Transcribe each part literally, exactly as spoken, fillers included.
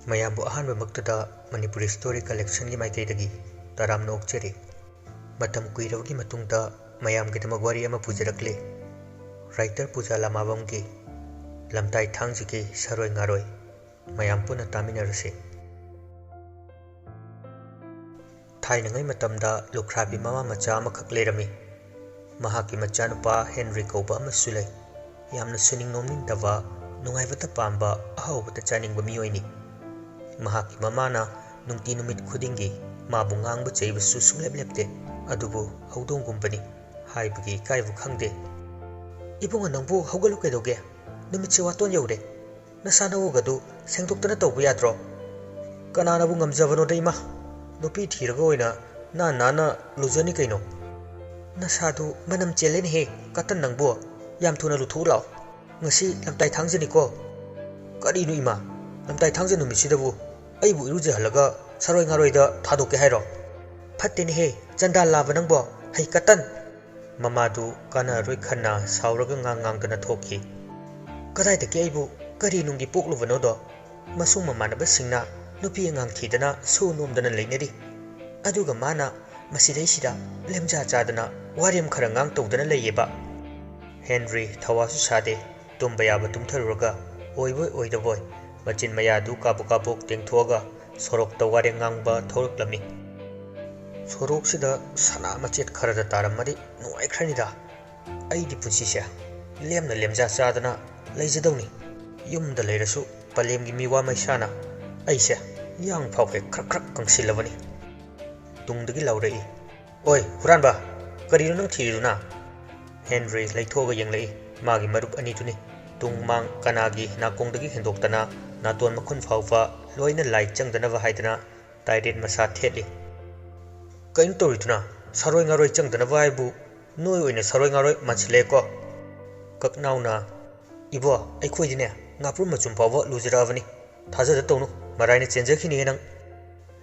ꯃꯌꯥꯝꯕꯨ ꯑꯍꯥꯟꯕꯃꯛꯇꯗ ꯃꯅꯤꯄꯨꯔꯤ story collectionꯒꯤ ꯃꯥꯏꯀꯩꯗꯒꯤ ꯇꯔꯥꯝꯅ ꯑꯣꯛꯆꯔꯤ꯫ ꯃꯇꯝ ꯀꯨꯏꯔꯕꯒꯤ ꯃꯇꯨꯡꯗ ꯃꯌꯥꯝꯒꯤꯗꯃꯛ ꯋꯥꯔꯤ ꯑꯃ ꯄꯨꯖꯔꯛꯂꯦ꯫ Writer ꯄꯨꯖꯥ ꯂꯥꯃꯥꯕꯝꯒꯤ ꯂꯝꯇꯥꯏ ꯊꯥꯡꯖꯒꯤ ꯁꯔꯣꯏ ꯉꯥꯔꯣꯏ꯫ ꯃꯌꯥꯝ ꯄꯨꯟꯅ ꯇꯥꯃꯤꯟꯅꯔꯁꯤ꯫ ꯊꯥꯏꯅꯉꯩ ꯃꯇꯝꯗ ꯂꯨꯈ꯭ꯔꯥꯕꯤ ꯃꯃꯥ ꯃꯆꯥ ꯑꯃꯈꯛ ꯂꯩꯔꯝꯃꯤ꯫ ꯃꯍꯥꯛꯀꯤ ꯃꯆꯥꯅꯨꯄꯥ ꯍꯦꯟꯔꯤ ꯀꯧꯕ ꯑꯃꯁꯨ ꯂꯩ꯫ ꯌꯥꯝꯅ ꯁꯨꯅꯤꯡ ꯅꯣꯝꯅꯤꯡꯗꯕ, ꯅꯨꯡꯉꯥꯏꯕꯇ ꯄꯥꯝꯕ, ꯑꯍꯥꯎꯕꯇ ꯆꯥꯅꯤꯡꯕ ꯃꯤꯑꯣꯏꯅꯤ꯫ ꯃꯍꯥꯛꯀꯤ ꯃꯃꯥꯅ ꯅꯨꯡꯇꯤ ꯅꯨꯃꯤꯠ ꯈꯨꯗꯤꯡꯒꯤ ꯃꯥꯕꯨ ꯉꯥꯡꯕ ꯆꯩꯕꯁꯨ ꯁꯨꯡꯂꯦꯞ ꯂꯦꯞꯇꯦ꯫ ꯑꯗꯨꯕꯨ ꯍꯧꯗꯣꯡꯒꯨꯝꯕꯅꯤ, ꯍꯥꯏꯕꯒꯤ ꯏꯀꯥꯏꯕ ꯈꯪꯗꯦ꯫ "ꯏꯕꯨꯡꯉꯣ, ꯅꯪꯕꯨ ꯍꯧꯒꯠꯂꯨ ꯀꯩꯗꯧꯒꯦ? ꯅꯨꯃꯤꯠꯁꯦ ꯋꯥꯇꯣꯟ ꯌꯧꯔꯦ꯫ ꯅꯁꯥ ꯅꯎꯒꯗꯨ ꯁꯦꯡꯗꯣꯛꯇꯅ ꯇꯧꯕ ꯌꯥꯗ꯭ꯔꯣ?" "ꯀꯅꯥꯅꯕꯨ ꯉꯝꯖꯕꯅꯣꯗ ꯏꯃꯥ? ꯅꯨꯄꯤ ꯊꯤꯔꯒ ꯑꯣꯏꯅ ꯅꯥꯟ ꯅꯥꯟꯅ ꯂꯨꯖꯅꯤ ꯀꯩꯅꯣ?" "ꯅꯁꯥꯗꯨ ꯃꯅꯝ ꯆꯦꯜꯂꯦꯅꯦꯍꯦ, ꯀꯇꯟ ꯅꯪꯕꯨ꯫ ꯌꯥꯝ ꯊꯨꯅ ꯂꯨꯊꯣꯛꯎ ꯂꯥꯛꯑꯣ꯫ ꯉꯁꯤ ꯂꯝꯇꯥꯏ ꯊꯥꯡꯖꯅꯤꯀꯣ?" "ꯀꯔꯤꯅꯣ ꯏꯃꯥ? ꯂꯝꯇꯥꯏ ꯊꯥꯡꯖ ꯅꯨꯃꯤꯠꯁꯤꯗꯕꯨ ꯑꯩꯕꯨ ꯏꯔꯨꯖꯍꯜꯂꯒ ꯁꯔꯣꯏ ꯉꯥꯔꯣꯏꯗ ꯊꯥꯗꯣꯛꯀꯦ ꯍꯥꯏꯔꯣ? ꯐꯠꯇꯦꯅꯦꯍꯦ, ꯆꯟꯗꯥꯜ ꯂꯥꯕ ꯅꯪꯕꯣ, ꯍꯩ ꯀꯇꯟ!" ꯃꯃꯥꯗꯨ ꯀꯥꯟꯅꯔꯔꯣꯏ ꯈꯟꯅ ꯁꯥꯎꯔꯒ ꯉꯥꯡ ꯉꯥꯡꯗꯅ ꯊꯣꯛꯈꯤ꯫ "ꯀꯗꯥꯏꯗꯒꯤ ꯑꯩꯕꯨ ꯀꯔꯤ ꯅꯨꯡꯒꯤ ꯄꯣꯛꯂꯨꯕꯅꯣꯗꯣ? ꯃꯁꯨꯡ ꯃꯃꯥꯟꯅꯕꯁꯤꯡꯅ ꯅꯨꯄꯤ ꯑꯉꯥꯡ ꯊꯤꯗꯅ ꯁꯨ ꯅꯣꯝꯗꯅ ꯂꯩꯅꯔꯤ꯫ ꯑꯗꯨꯒ ꯃꯥꯅ ꯃꯁꯤꯗꯩꯁꯤꯗ ꯂꯦꯝꯖꯥ ꯆꯥꯗꯅ ꯋꯥꯔꯦꯝ ꯈꯔ ꯉꯥꯡ ꯇꯧꯗꯅ ꯂꯩꯌꯦꯕ꯫" ꯍꯦꯟꯔꯤ ꯊꯋꯥꯁꯨ ꯁꯥꯗꯦ꯫ ꯇꯨꯝꯕ ꯌꯥꯕ ꯇꯨꯝꯊꯔꯨꯔꯒ ꯑꯣꯏꯕꯣꯏ ꯑꯣꯏꯗꯕꯣꯏ ꯃꯆꯤꯟ ꯃꯌꯥꯗꯨ ꯀꯥꯕꯨꯛ ꯀꯥꯕꯨꯛ ꯇꯦꯡꯊꯣꯛꯑꯒ ꯁꯣꯔꯣꯛꯇ ꯋꯥꯔꯦꯡ ꯉꯥꯡꯕ ꯊꯣꯛꯂꯛꯂꯝꯃꯤ꯫ "ꯁꯣꯔꯣꯛꯁꯤꯗ ꯁꯅꯥ ꯃꯆꯦꯠ ꯈꯔꯗ ꯇꯥꯔꯝꯃꯗꯤ ꯅꯨꯡꯉꯥꯏꯈ꯭ꯔꯅꯤꯗ꯫ ꯑꯩꯗꯤ ꯄꯨꯟꯁꯤꯁꯦ ꯂꯦꯝꯅ ꯂꯦꯝꯖꯥ ꯆꯥꯗꯅ ꯂꯩꯖꯗꯧꯅꯤ꯫ ꯌꯨꯝꯗ ꯂꯩꯔꯁꯨ ꯄꯂꯦꯝꯒꯤ ꯃꯤꯋꯥ ꯃꯩꯁꯥꯅ ꯑꯩꯁꯦ ꯌꯥꯡ ꯐꯥꯎ ꯍꯦꯛ ꯈ꯭ꯔꯛ ꯈ꯭ꯔꯛ ꯀꯪꯁꯤꯜꯂꯕꯅꯤ꯫" ꯇꯨꯡꯗꯒꯤ ꯂꯥꯎꯔꯛꯏ, "ꯑꯣꯏ ꯍꯨꯔꯥꯟꯕ, ꯀꯔꯤꯅꯣ ꯅꯪ ꯊꯤꯔꯤꯗꯨꯅ?" ꯍꯦꯟꯔꯤ ꯂꯩꯊꯣꯛꯑꯒ ꯌꯦꯡꯂꯛꯏ꯫ ꯃꯥꯒꯤ ꯃꯔꯨꯞ ꯑꯅꯤꯗꯨꯅꯤ꯫ ꯇꯨꯡ ꯃꯥꯡ ꯀꯅꯥꯒꯤ ꯅꯥꯀꯣꯡꯗꯒꯤ ꯍꯦꯟꯗꯣꯛꯇꯅ ꯅꯥꯇꯣꯟ ꯃꯈꯨꯟ ꯐꯥꯎꯕ ꯂꯣꯏꯅ ꯂꯥꯏ ꯆꯪꯗꯅꯕ ꯍꯥꯏꯗꯅ ꯇꯥꯏꯔꯦꯠ ꯃꯁꯥ ꯊꯦꯠꯂꯤ꯫ "ꯀꯩꯅꯣ ꯇꯧꯔꯤꯗꯨꯅ? ꯁꯥꯔꯣꯏ ꯉꯥꯔꯣꯏ ꯆꯪꯗꯅꯕ ꯍꯥꯏꯕꯨ ꯅꯣꯏ ꯑꯣꯏꯅ ꯁꯥꯔꯣꯏ ꯉꯥꯔꯣꯏ ꯃꯥꯟꯁꯤꯜꯂꯛꯑꯦꯀꯣ?" ꯀꯛꯅꯥꯎꯅ, "ꯏꯕꯣ, ꯑꯩꯈꯣꯏꯗꯤꯅꯦ ꯉꯥꯄ꯭ꯔꯨꯝ ꯃꯆꯨꯝ ꯐꯥꯎꯕ ꯂꯨꯖꯔꯛꯑꯕꯅꯤ꯫ ꯊꯥꯖꯗ ꯇꯧꯅꯨ, ꯃꯔꯥꯏꯅ ꯆꯦꯟꯖꯈꯤꯅꯤ ꯅꯪ꯫"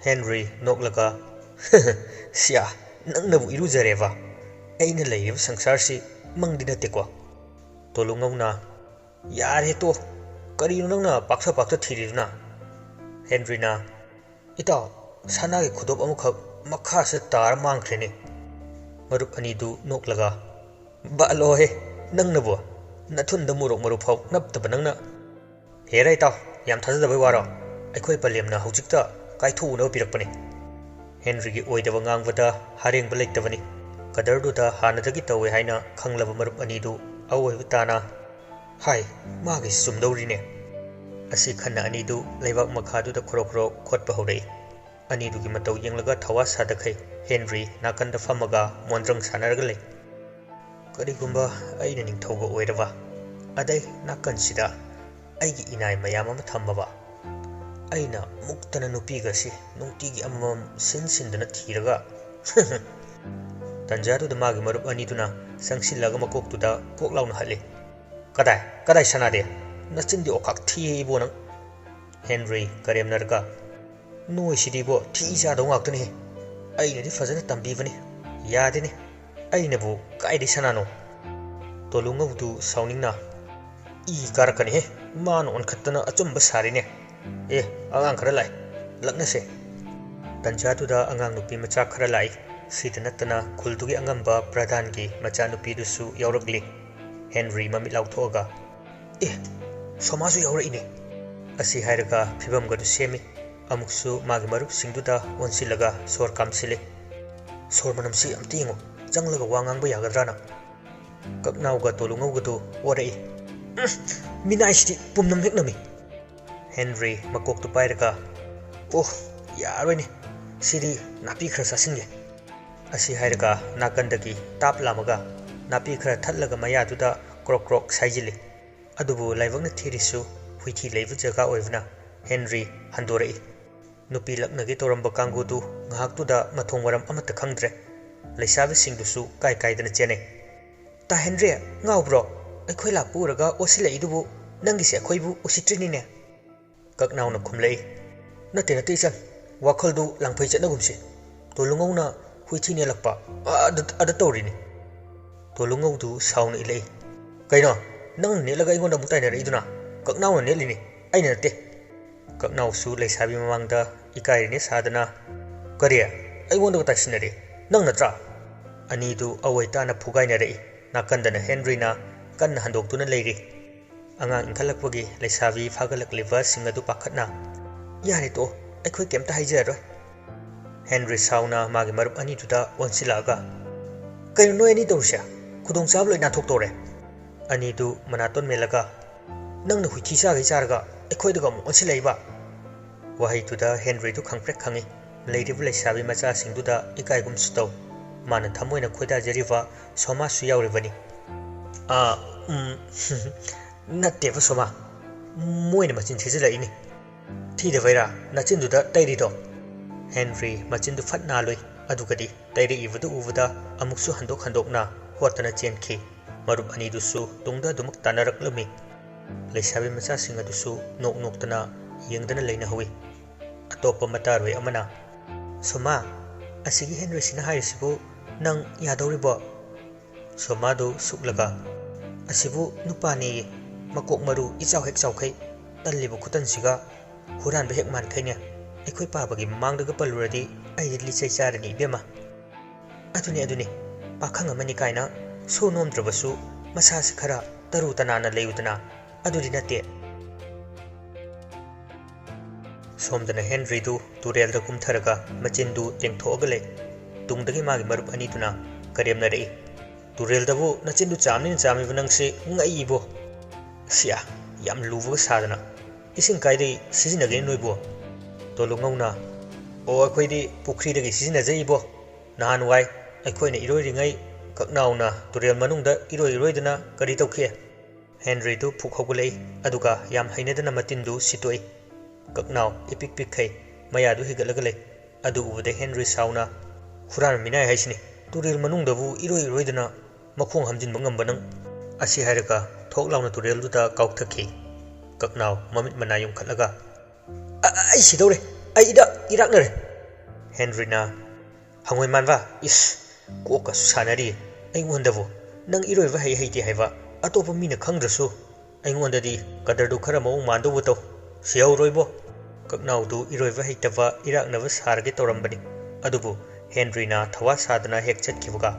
ꯍꯦꯟꯔꯤ ꯅꯣꯛꯂꯒ, "ꯁꯤꯌꯥ, ꯅꯪꯅꯕꯨ ꯏꯔꯨꯖꯔꯦꯕ? ꯑꯩꯅ ꯂꯩꯔꯤꯕ ꯁꯪꯁꯥꯔꯁꯤ ꯃꯪꯗꯤ ꯅꯠꯇꯦꯀꯣ?" ꯇꯣꯂꯨꯉꯧꯅ, "ꯌꯥꯔꯦ ꯇꯣ, ꯀꯔꯤꯅꯣ ꯅꯪꯅ ꯄꯥꯛꯆ ꯄꯥꯛꯆ ꯊꯤꯔꯤꯗꯨꯅ?" ꯍꯦꯟꯔꯤꯅ, "ꯏꯇꯥꯎ, ꯁꯅꯥꯒꯤ ꯈꯨꯗꯣꯞ ꯑꯃꯈꯛ ꯃꯈꯥꯁꯤꯗ ꯇꯥꯔ ꯃꯥꯡꯈ꯭ꯔꯦꯅꯦ꯫" ꯃꯔꯨꯞ ꯑꯅꯤꯗꯨ ꯅꯣꯛꯂꯒ, "ꯕꯥꯂꯣꯍꯦ, ꯅꯪꯅꯕꯨ? ꯅꯊꯨꯟꯗ ꯃꯣꯔꯣꯛ ꯃꯔꯨ ꯐꯥꯎ ꯅꯞꯇꯕ ꯅꯪꯅ!" "ꯍꯦꯔꯥ ꯏꯇꯥꯎ, ꯌꯥꯝ ꯊꯥꯖꯗꯕꯩ ꯋꯥꯔꯣ? ꯑꯩꯈꯣꯏ ꯄꯂꯦꯝꯅ ꯍꯧꯖꯤꯛꯇ ꯀꯥꯏꯊꯣꯛꯎꯅꯕ ꯄꯤꯔꯛꯄꯅꯤ꯫" ꯍꯦꯟꯔꯤꯒꯤ ꯑꯣꯏꯗꯕ ꯉꯥꯡꯕꯗ ꯍꯥꯔꯦꯡꯕ ꯂꯩꯇꯕꯅꯤ꯫ ꯀꯗꯔꯗꯨꯗ ꯍꯥꯟꯅꯗꯒꯤ ꯇꯧꯋꯦ ꯍꯥꯏꯅ ꯈꯪꯂꯕ ꯃꯔꯨꯞ ꯑꯅꯤꯗꯨ ꯑꯋꯣꯏꯕ ꯇꯥꯅ, "ꯍꯥꯏ, ꯃꯥꯒꯤꯁꯤ ꯆꯨꯝꯗꯧꯔꯤꯅꯦ꯫" ꯑꯁꯤ ꯈꯟꯅ ꯑꯅꯤꯗꯨ ꯂꯩꯕꯥꯛ ꯃꯈꯥꯗꯨꯗ ꯈꯣꯔꯣ ꯈꯣꯔꯣ ꯈꯣꯠꯄ ꯍꯧꯔꯛꯏ꯫ ꯑꯅꯤꯗꯨꯒꯤ ꯃꯇꯧ ꯌꯦꯡꯂꯒ ꯊꯋꯥ ꯁꯥꯗꯈꯩ ꯍꯦꯟꯔꯤ ꯅꯥꯀꯟꯗ ꯐꯝꯃꯒ ꯃꯣꯟꯗ꯭ꯔꯪ ꯁꯥꯟꯅꯔꯒ ꯂꯩ꯫ "ꯀꯔꯤꯒꯨꯝꯕ ꯑꯩꯅ ꯅꯤꯡꯊꯧꯒ ꯑꯣꯏꯔꯕ, ꯑꯗꯩ ꯅꯥꯀꯟꯁꯤꯗ ꯑꯩꯒꯤ ꯏꯅꯥꯏ ꯃꯌꯥꯝ ꯑꯃ ꯊꯝꯃꯕ, ꯑꯩꯅ ꯃꯨꯛꯇꯅ ꯅꯨꯄꯤꯒꯁꯤ ꯅꯨꯡꯇꯤꯒꯤ ꯑꯃꯃꯝ ꯁꯤꯟ ꯁꯤꯟꯗꯅ ꯊꯤꯔꯒ," ꯇꯟꯖꯥꯗꯨꯗ ꯃꯥꯒꯤ ꯃꯔꯨꯞ ꯑꯅꯤꯗꯨꯅ ꯆꯪꯁꯤꯜꯂꯒ ꯃꯀꯣꯛꯇꯨꯗ ꯄꯣꯛ ꯂꯥꯎꯅ ꯍꯠꯂꯤ꯫ "ꯀꯗꯥꯏ, ꯀꯗꯥꯏ ꯁꯅꯥꯗꯦ? ꯅꯆꯤꯟꯗꯤ ꯑꯣꯈꯥꯛ ꯊꯤꯍꯦ ꯏꯕꯣ ꯅꯪ!" ꯍꯦꯟꯔꯤ ꯀꯔꯦꯝꯅꯔꯒ, "ꯅꯣꯏꯁꯤꯗꯤꯕꯣ ꯊꯤ ꯆꯥꯗꯧ ꯉꯥꯛꯇꯅꯤꯍꯦ꯫ ꯑꯩꯅꯗꯤ ꯐꯖꯅ ꯇꯝꯕꯤꯕꯅꯤ, ꯌꯥꯗꯦꯅꯦ꯫ ꯑꯩꯅꯕꯨ ꯀꯥꯏꯗꯩ ꯁꯅꯥꯅꯣ?" ꯇꯣꯂꯨꯉꯧꯗꯨ ꯁꯥꯎꯅꯤꯡꯅ, "ꯏ ꯀꯥꯔꯛꯀꯅꯤꯍꯦ, ꯃꯥꯅ ꯑꯣꯟꯈꯠꯇꯅ ꯑꯆꯨꯝꯕ ꯁꯥꯔꯤꯅꯦ꯫ ꯑꯦ, ꯑꯉꯥꯡ ꯈꯔ ꯂꯥꯛꯏ, ꯂꯛꯅꯁꯦ꯫" ꯇꯟꯖꯥꯗꯨꯗ ꯑꯉꯥꯡ ꯅꯨꯄꯤ ꯃꯆꯥ ꯈꯔ ꯂꯥꯛꯏ꯫ ꯁꯤꯗ ꯅꯠꯇꯅ ꯈꯨꯜꯗꯨꯒꯤ ꯑꯉꯝꯕ ꯄ꯭ꯔꯙꯥꯟꯒꯤ ꯃꯆꯥꯅꯨꯄꯤꯗꯨꯁꯨ ꯌꯥꯎꯔꯛꯂꯤ꯫ ꯍꯦꯟꯔꯤ ꯃꯃꯤꯠ ꯂꯥꯎꯊꯣꯛꯑꯒ, "ꯑꯦ, ꯁꯣꯃꯥꯁꯨ ꯌꯥꯎꯔꯛꯏꯅꯦ!" ꯑꯁꯤ ꯍꯥꯏꯔꯒ ꯐꯤꯕꯝꯒꯗꯨ ꯁꯦꯝꯃꯤ꯫ ꯑꯃꯨꯛꯁꯨ ꯃꯥꯒꯤ ꯃꯔꯨꯞꯁꯤꯡꯗꯨꯗ ꯑꯣꯟꯁꯤꯜꯂꯒ ꯁꯣꯔ ꯀꯥꯝꯁꯤꯜꯂꯤ꯫ "ꯁꯣꯔ ꯃꯅꯝꯁꯤ ꯑꯝꯇ ꯌꯦꯡꯉꯨ, ꯆꯪꯂꯒ ꯋꯥ ꯉꯥꯡꯕ ꯌꯥꯒꯗ꯭ꯔꯥꯅ?" ꯀꯛꯅꯥꯎꯒ ꯇꯣꯂꯨꯉꯧꯒꯗꯨ ꯑꯣꯔꯛꯏ꯫ "ꯎꯝ, ꯃꯤꯅꯥꯏꯁꯤꯗꯤ ꯄꯨꯝꯅꯝ ꯍꯦꯛ ꯅꯝꯃꯤ!" ꯍꯦꯟꯔꯤ ꯃꯀꯣꯛꯇꯨ ꯄꯥꯏꯔꯒ, "ꯑꯣ, ꯌꯥꯔꯣꯏꯅꯦ, ꯁꯤꯗꯤ ꯅꯥꯄꯤ ꯈꯔ ꯆꯥꯁꯤꯟꯒꯦ꯫" ꯑꯁꯤ ꯍꯥꯏꯔꯒ ꯅꯥꯀꯟꯗꯒꯤ ꯇꯥꯞ ꯂꯥꯝꯃꯒ ꯅꯥꯄꯤ ꯈꯔ ꯊꯠꯂꯒ ꯃꯌꯥꯗꯨꯗ ꯀ꯭ꯔꯣꯛ ꯀ꯭ꯔꯣꯛ ꯁꯥꯏꯖꯤꯜꯂꯤ꯫ ꯑꯗꯨꯕꯨ ꯂꯥꯏꯕꯛꯅ ꯊꯤꯔꯤꯁꯨ ꯍꯨꯏꯊꯤ ꯂꯩꯕ ꯖꯒꯥ ꯑꯣꯏꯕꯅ ꯍꯦꯟꯔꯤ ꯍꯟꯗꯣꯔꯛꯏ꯫ ꯅꯨꯄꯤ ꯂꯛꯅꯒꯦ ꯇꯧꯔꯝꯕ ꯀꯥꯡꯕꯨꯗꯨ ꯉꯥꯏꯍꯥꯛꯇꯨꯗ ꯃꯊꯣꯡ ꯃꯔꯝ ꯑꯃꯠꯇ ꯈꯪꯗ꯭ꯔꯦ꯫ ꯂꯩꯁꯥꯕꯤꯁꯤꯡꯗꯨꯁꯨ ꯀꯥꯏ ꯀꯥꯏꯗꯅ ꯆꯦꯟꯅꯩ꯫ "ꯇꯥ ꯍꯦꯟꯔꯤ, ꯉꯥꯎꯕ꯭ꯔꯣ? ꯑꯩꯈꯣꯏ ꯂꯥꯛꯄ ꯎꯔꯒ ꯑꯣꯠꯁꯤꯜꯂꯛꯏꯗꯨꯕꯨ ꯅꯪꯒꯤꯁꯦ ꯑꯩꯈꯣꯏꯕꯨ ꯎꯁꯤꯠꯇ꯭ꯔꯤꯅꯤꯅꯦ?" ꯀꯛꯅꯥꯎꯅ ꯈꯨꯝꯂꯛꯏ, "ꯅꯠꯇꯦ, ꯅꯠꯇꯦ ꯏꯆꯟ, ꯋꯥꯈꯜꯗꯨ ꯂꯥꯡꯐꯩ ꯆꯠꯅꯒꯨꯝꯁꯤ꯫ ꯇꯣꯂꯨꯉꯧꯅ ꯍꯨꯏꯊꯤ ꯅꯦꯠꯂꯛꯄ, ꯑꯗ, ꯑꯗ ꯇꯧꯔꯤꯅꯤ꯫" ꯇꯣꯂꯨꯉꯧꯗꯨ ꯁꯥꯎꯅ ꯏꯜꯂꯛꯏ, "ꯀꯩꯅꯣ? ꯅꯪꯅ ꯅꯦꯠꯂꯒ ꯑꯩꯉꯣꯟꯗ ꯑꯃꯨꯛ ꯇꯥꯏꯅꯔꯛꯏꯗꯨꯅ?" "ꯀꯛꯅꯥꯎꯅ ꯅꯦꯠꯂꯤꯅꯤ, ꯑꯩꯅ ꯅꯠꯇꯦ꯫" ꯀꯛꯅꯥꯎꯁꯨ ꯂꯩꯁꯥꯕꯤ ꯃꯃꯥꯡꯗ ꯏꯀꯥꯏꯔꯤꯅꯦ ꯁꯥꯗꯅ, "ꯀꯔꯤ? ꯑꯩꯉꯣꯟꯗꯒ ꯇꯥꯏꯁꯤꯟꯅꯔꯤ? ꯅꯪ ꯅꯠꯇ꯭ꯔꯥ?" ꯑꯅꯤꯗꯨ ꯑꯋꯥꯏ ꯇꯥꯅ ꯐꯨꯒꯥꯏꯅꯔꯛꯏ꯫ ꯅꯥꯀꯟꯗꯅ ꯍꯦꯟꯔꯤꯅ ꯀꯟꯅ ꯍꯟꯗꯣꯛꯇꯨꯅ ꯂꯩꯔꯤ꯫ ꯑꯉꯥꯡ ꯏꯟꯈꯠꯂꯛꯄꯒꯤ ꯂꯩꯁꯥꯕꯤ ꯐꯥꯒꯠꯂꯛꯂꯤꯕꯁꯤꯡ ꯑꯗꯨ ꯄꯥꯈꯠꯅ, "ꯌꯥꯔꯦ ꯇꯣꯛꯑꯣ, ꯑꯩꯈꯣꯏ ꯀꯩꯝꯇ ꯍꯥꯏꯖꯔꯔꯣꯏ꯫" ꯍꯦꯟꯔꯤ ꯁꯥꯎꯅ ꯃꯥꯒꯤ ꯃꯔꯨꯞ ꯑꯅꯤꯗꯨꯗ ꯑꯣꯟꯁꯤꯜꯂꯛꯑꯒ, "ꯀꯩꯅꯣ ꯅꯣꯏ ꯑꯅꯤ ꯇꯧꯔꯤꯁꯦ? ꯈꯨꯗꯣꯡꯆꯥꯕ ꯂꯣꯏ ꯅꯥꯟꯊꯣꯛꯇꯧꯔꯦ꯫" ꯑꯅꯤꯗꯨ ꯃꯅꯥꯇꯣꯟ ꯃꯦꯜꯂꯒ, "ꯅꯪꯅ ꯍꯨꯏꯊꯤ ꯆꯥꯈꯩ ꯆꯥꯔꯒ ꯑꯩꯈꯣꯏꯗꯒ ꯑꯃꯨꯛ ꯑꯣꯟꯁꯤꯜꯂꯛꯏꯕ?" ꯋꯥꯍꯩꯗꯨꯗ ꯍꯦꯟꯔꯤꯗꯨ ꯈꯪꯄ꯭ꯔꯦꯛ ꯈꯪꯉꯤ꯫ ꯂꯩꯔꯤꯕ ꯂꯩꯁꯥꯕꯤ ꯃꯆꯥꯁꯤꯡꯗꯨꯗ ꯏꯀꯥꯏꯒꯨꯝꯁꯨ ꯇꯧ꯫ ꯃꯥꯅ ꯊꯃꯣꯏꯅ ꯈꯣꯏꯗꯥꯖꯔꯤꯕ ꯁꯣꯃꯥꯁꯁꯨ ꯌꯥꯎꯔꯤꯕꯅꯤ꯫ "ꯑꯥ, ꯎꯝ, ꯅꯠꯇꯦꯕ ꯁꯣꯃꯥ, ꯃꯣꯏꯅ ꯃꯆꯤꯟ ꯊꯤꯖꯤꯜꯂꯛꯏꯅꯤ꯫" "ꯊꯤꯗꯕꯩꯔꯥ ꯅꯆꯤꯟꯗꯨꯗ ꯇꯩꯔꯤꯗꯣ?" ꯍꯦꯟꯔꯤ ꯃꯆꯤꯟꯗꯨ ꯐꯠ ꯅꯥꯜꯂꯨꯏ꯫ ꯑꯗꯨꯒꯗꯤ ꯇꯩꯔꯛꯏꯕꯗꯨ ꯎꯕꯗ ꯑꯃꯨꯛꯁꯨ ꯍꯟꯗꯣꯛ ꯍꯟꯗꯣꯛꯅ ꯍꯣꯠꯇꯅ ꯆꯦꯟꯈꯤ꯫ ꯃꯔꯨꯞ ꯑꯅꯤꯗꯨꯁꯨ ꯇꯨꯡꯗ ꯑꯗꯨꯃꯛ ꯇꯥꯟꯅꯔꯛꯂꯝꯃꯤ꯫ ꯂꯩꯁꯥꯕꯤ ꯃꯆꯥꯁꯤꯡ ꯑꯗꯨꯁꯨ ꯅꯣꯛ ꯅꯣꯛꯇꯅ ꯌꯦꯡꯗꯅ ꯂꯩꯅꯍꯧꯏ꯫ ꯑꯇꯣꯞꯄ ꯃꯇꯥꯔꯣꯏ ꯑꯃꯅ, "ꯁꯣꯃꯥ, ꯑꯁꯤꯒꯤ ꯍꯦꯟꯔꯤꯁꯤꯅ ꯍꯥꯏꯔꯤꯁꯤꯕꯨ ꯅꯪ ꯌꯥꯗꯧꯔꯤꯕꯣ?" ꯁꯣꯃꯥꯗꯨ ꯁꯨꯛꯂꯒ, "ꯑꯁꯤꯕꯨ ꯅꯨꯄꯥꯅꯦꯌꯦ, ꯃꯀꯣꯛ ꯃꯔꯨ ꯏꯆꯥꯎ ꯍꯦꯛ ꯆꯥꯎꯈꯩ, ꯇꯜꯂꯤꯕ ꯈꯨꯇꯟꯁꯤꯒ, ꯍꯨꯔꯥꯟꯕ ꯍꯦꯛ ꯃꯥꯟꯈꯩꯅꯦ꯫ ꯑꯩꯈꯣꯏ ꯄꯥꯕꯒꯤ ꯃꯃꯥꯡꯗꯒ ꯄꯜꯂꯨꯔꯗꯤ ꯑꯩꯗꯤ ꯂꯤꯆꯩ ꯆꯥꯔꯅꯤ ꯏꯕꯦꯝꯃ꯫ ꯑꯗꯨꯅꯤ, ꯑꯗꯨꯅꯤ, ꯄꯥꯈꯪ ꯑꯃꯅꯤ ꯀꯥꯏꯅ ꯁꯣ ꯅꯣꯝꯗ꯭ꯔꯕꯁꯨ ꯃꯁꯥꯁꯤ ꯈꯔ ꯇꯔꯨ ꯇꯅꯥꯟꯅ ꯂꯩꯌꯨꯗꯅ, ꯑꯗꯨꯗꯤ ꯅꯠꯇꯦ꯫" ꯁꯣꯝꯗꯅ ꯍꯦꯟꯔꯤꯗꯨ ꯇꯨꯔꯦꯜꯗ ꯀꯨꯝꯊꯔꯒ ꯃꯆꯤꯟꯗꯨ ꯇꯦꯡꯊꯣꯛꯑꯒ ꯂꯩ꯫ ꯇꯨꯡꯗꯒꯤ ꯃꯥꯒꯤ ꯃꯔꯨꯞ ꯑꯅꯤꯗꯨꯅ ꯀꯔꯦꯝꯅꯔꯛꯏ꯫ "ꯇꯨꯔꯦꯜꯗꯕꯨ ꯅꯆꯤꯟꯗꯨ ꯆꯥꯝꯅꯤꯅ ꯆꯥꯝꯃꯤꯕ ꯅꯪꯁꯦ ꯉꯛꯏꯕꯣ꯫ ꯁꯤꯌꯥ, ꯌꯥꯝ ꯂꯨꯕꯒ ꯁꯥꯗꯅ꯫ ꯏꯁꯤꯡ ꯀꯥꯏꯗꯒꯤ ꯁꯤꯖꯤꯟꯅꯒꯦ ꯅꯣꯏꯕꯨ?" ꯇꯣꯂꯨꯉꯧꯅ, "ꯑꯣ, ꯑꯩꯈꯣꯏꯗꯤ ꯄꯨꯈ꯭ꯔꯤꯗꯒꯤ ꯁꯤꯖꯤꯟꯅꯖꯩꯕꯣ꯫ ꯅꯍꯥꯟꯋꯥꯏ ꯑꯩꯈꯣꯏꯅ ꯏꯔꯣꯏꯔꯤꯉꯩ ꯀꯛꯅꯥꯎꯅ ꯇꯨꯔꯦꯜ ꯃꯅꯨꯡꯗ ꯏꯔꯣꯏ ꯏꯔꯣꯏꯗꯅ ꯀꯔꯤ ꯇꯧꯈꯤ?" ꯍꯦꯟꯔꯤꯗꯨ ꯐꯨꯛ ꯍꯧꯒꯠꯂꯛꯏ, ꯑꯗꯨꯒ ꯌꯥꯝ ꯍꯩꯅꯗꯅ ꯃꯇꯤꯟꯗꯨ ꯁꯤꯠꯇꯣꯛꯏ꯫ ꯀꯛꯅꯥꯎ ꯏꯄꯤꯛ ꯄꯤꯛꯈꯩ ꯃꯌꯥꯗꯨ ꯍꯤꯒꯠꯂꯒ ꯂꯩ꯫ ꯑꯗꯨ ꯎꯕꯗ ꯍꯦꯟꯔꯤ ꯁꯥꯎꯅ, "ꯍꯨꯔꯥꯟꯕ ꯃꯤꯅꯥꯏ ꯍꯥꯏꯁꯤꯅꯤ, ꯇꯨꯔꯦꯜ ꯃꯅꯨꯡꯗꯕꯨ ꯏꯔꯣꯏ ꯏꯔꯣꯏꯗꯅ ꯃꯈꯣꯡ ꯍꯥꯝꯖꯤꯟꯕ ꯉꯝꯕ ꯅꯪ?" ꯑꯁꯤ ꯍꯥꯏꯔꯒ ꯊꯣꯛ ꯂꯥꯎꯅ ꯇꯨꯔꯦꯜꯗꯨꯗ ꯀꯥꯎꯊꯈꯤ꯫ ꯀꯛꯅꯥꯎ ꯃꯃꯤꯠ ꯃꯅꯥ ꯌꯨꯝꯈꯠꯂꯒ, "ꯑ-, ꯑꯩ ꯁꯤꯗꯧꯔꯦ, ꯑꯩ ꯏꯗ ꯏꯔꯥꯛꯅꯔꯦ!" ꯍꯦꯟꯔꯤꯅ, "ꯍꯪꯉꯣꯏ ꯃꯥꯟꯕ, ꯏꯁ, ꯀꯣꯛꯀꯁꯨ ꯁꯥꯟꯅꯔꯤ꯫ ꯑꯩꯉꯣꯟꯗꯕꯨ ꯅꯪ ꯏꯔꯣꯏꯕ ꯍꯩ ꯍꯩꯇꯦ ꯍꯥꯏꯕ ꯑꯇꯣꯞꯄ ꯃꯤꯅ ꯈꯪꯗ꯭ꯔꯁꯨ ꯑꯩꯉꯣꯟꯗꯗꯤ ꯀꯗꯔꯗꯨ ꯈꯔ ꯃꯑꯣꯡ ꯃꯥꯟꯗꯧꯕ ꯇꯧ꯫ ꯁꯤꯍꯧꯔꯣꯏꯕꯣ, ꯀꯛꯅꯥꯎꯗꯨ ꯏꯔꯣꯏꯕ ꯍꯩꯇꯕ ꯏꯔꯥꯛꯅꯕ ꯁꯥꯔꯒꯦ ꯇꯧꯔꯝꯕꯅꯤ꯫ ꯑꯗꯨꯕꯨ ꯍꯦꯟꯔꯤꯅ ꯊꯋꯥ ꯁꯥꯗꯅ ꯍꯦꯛ ꯆꯠꯈꯤꯕꯒ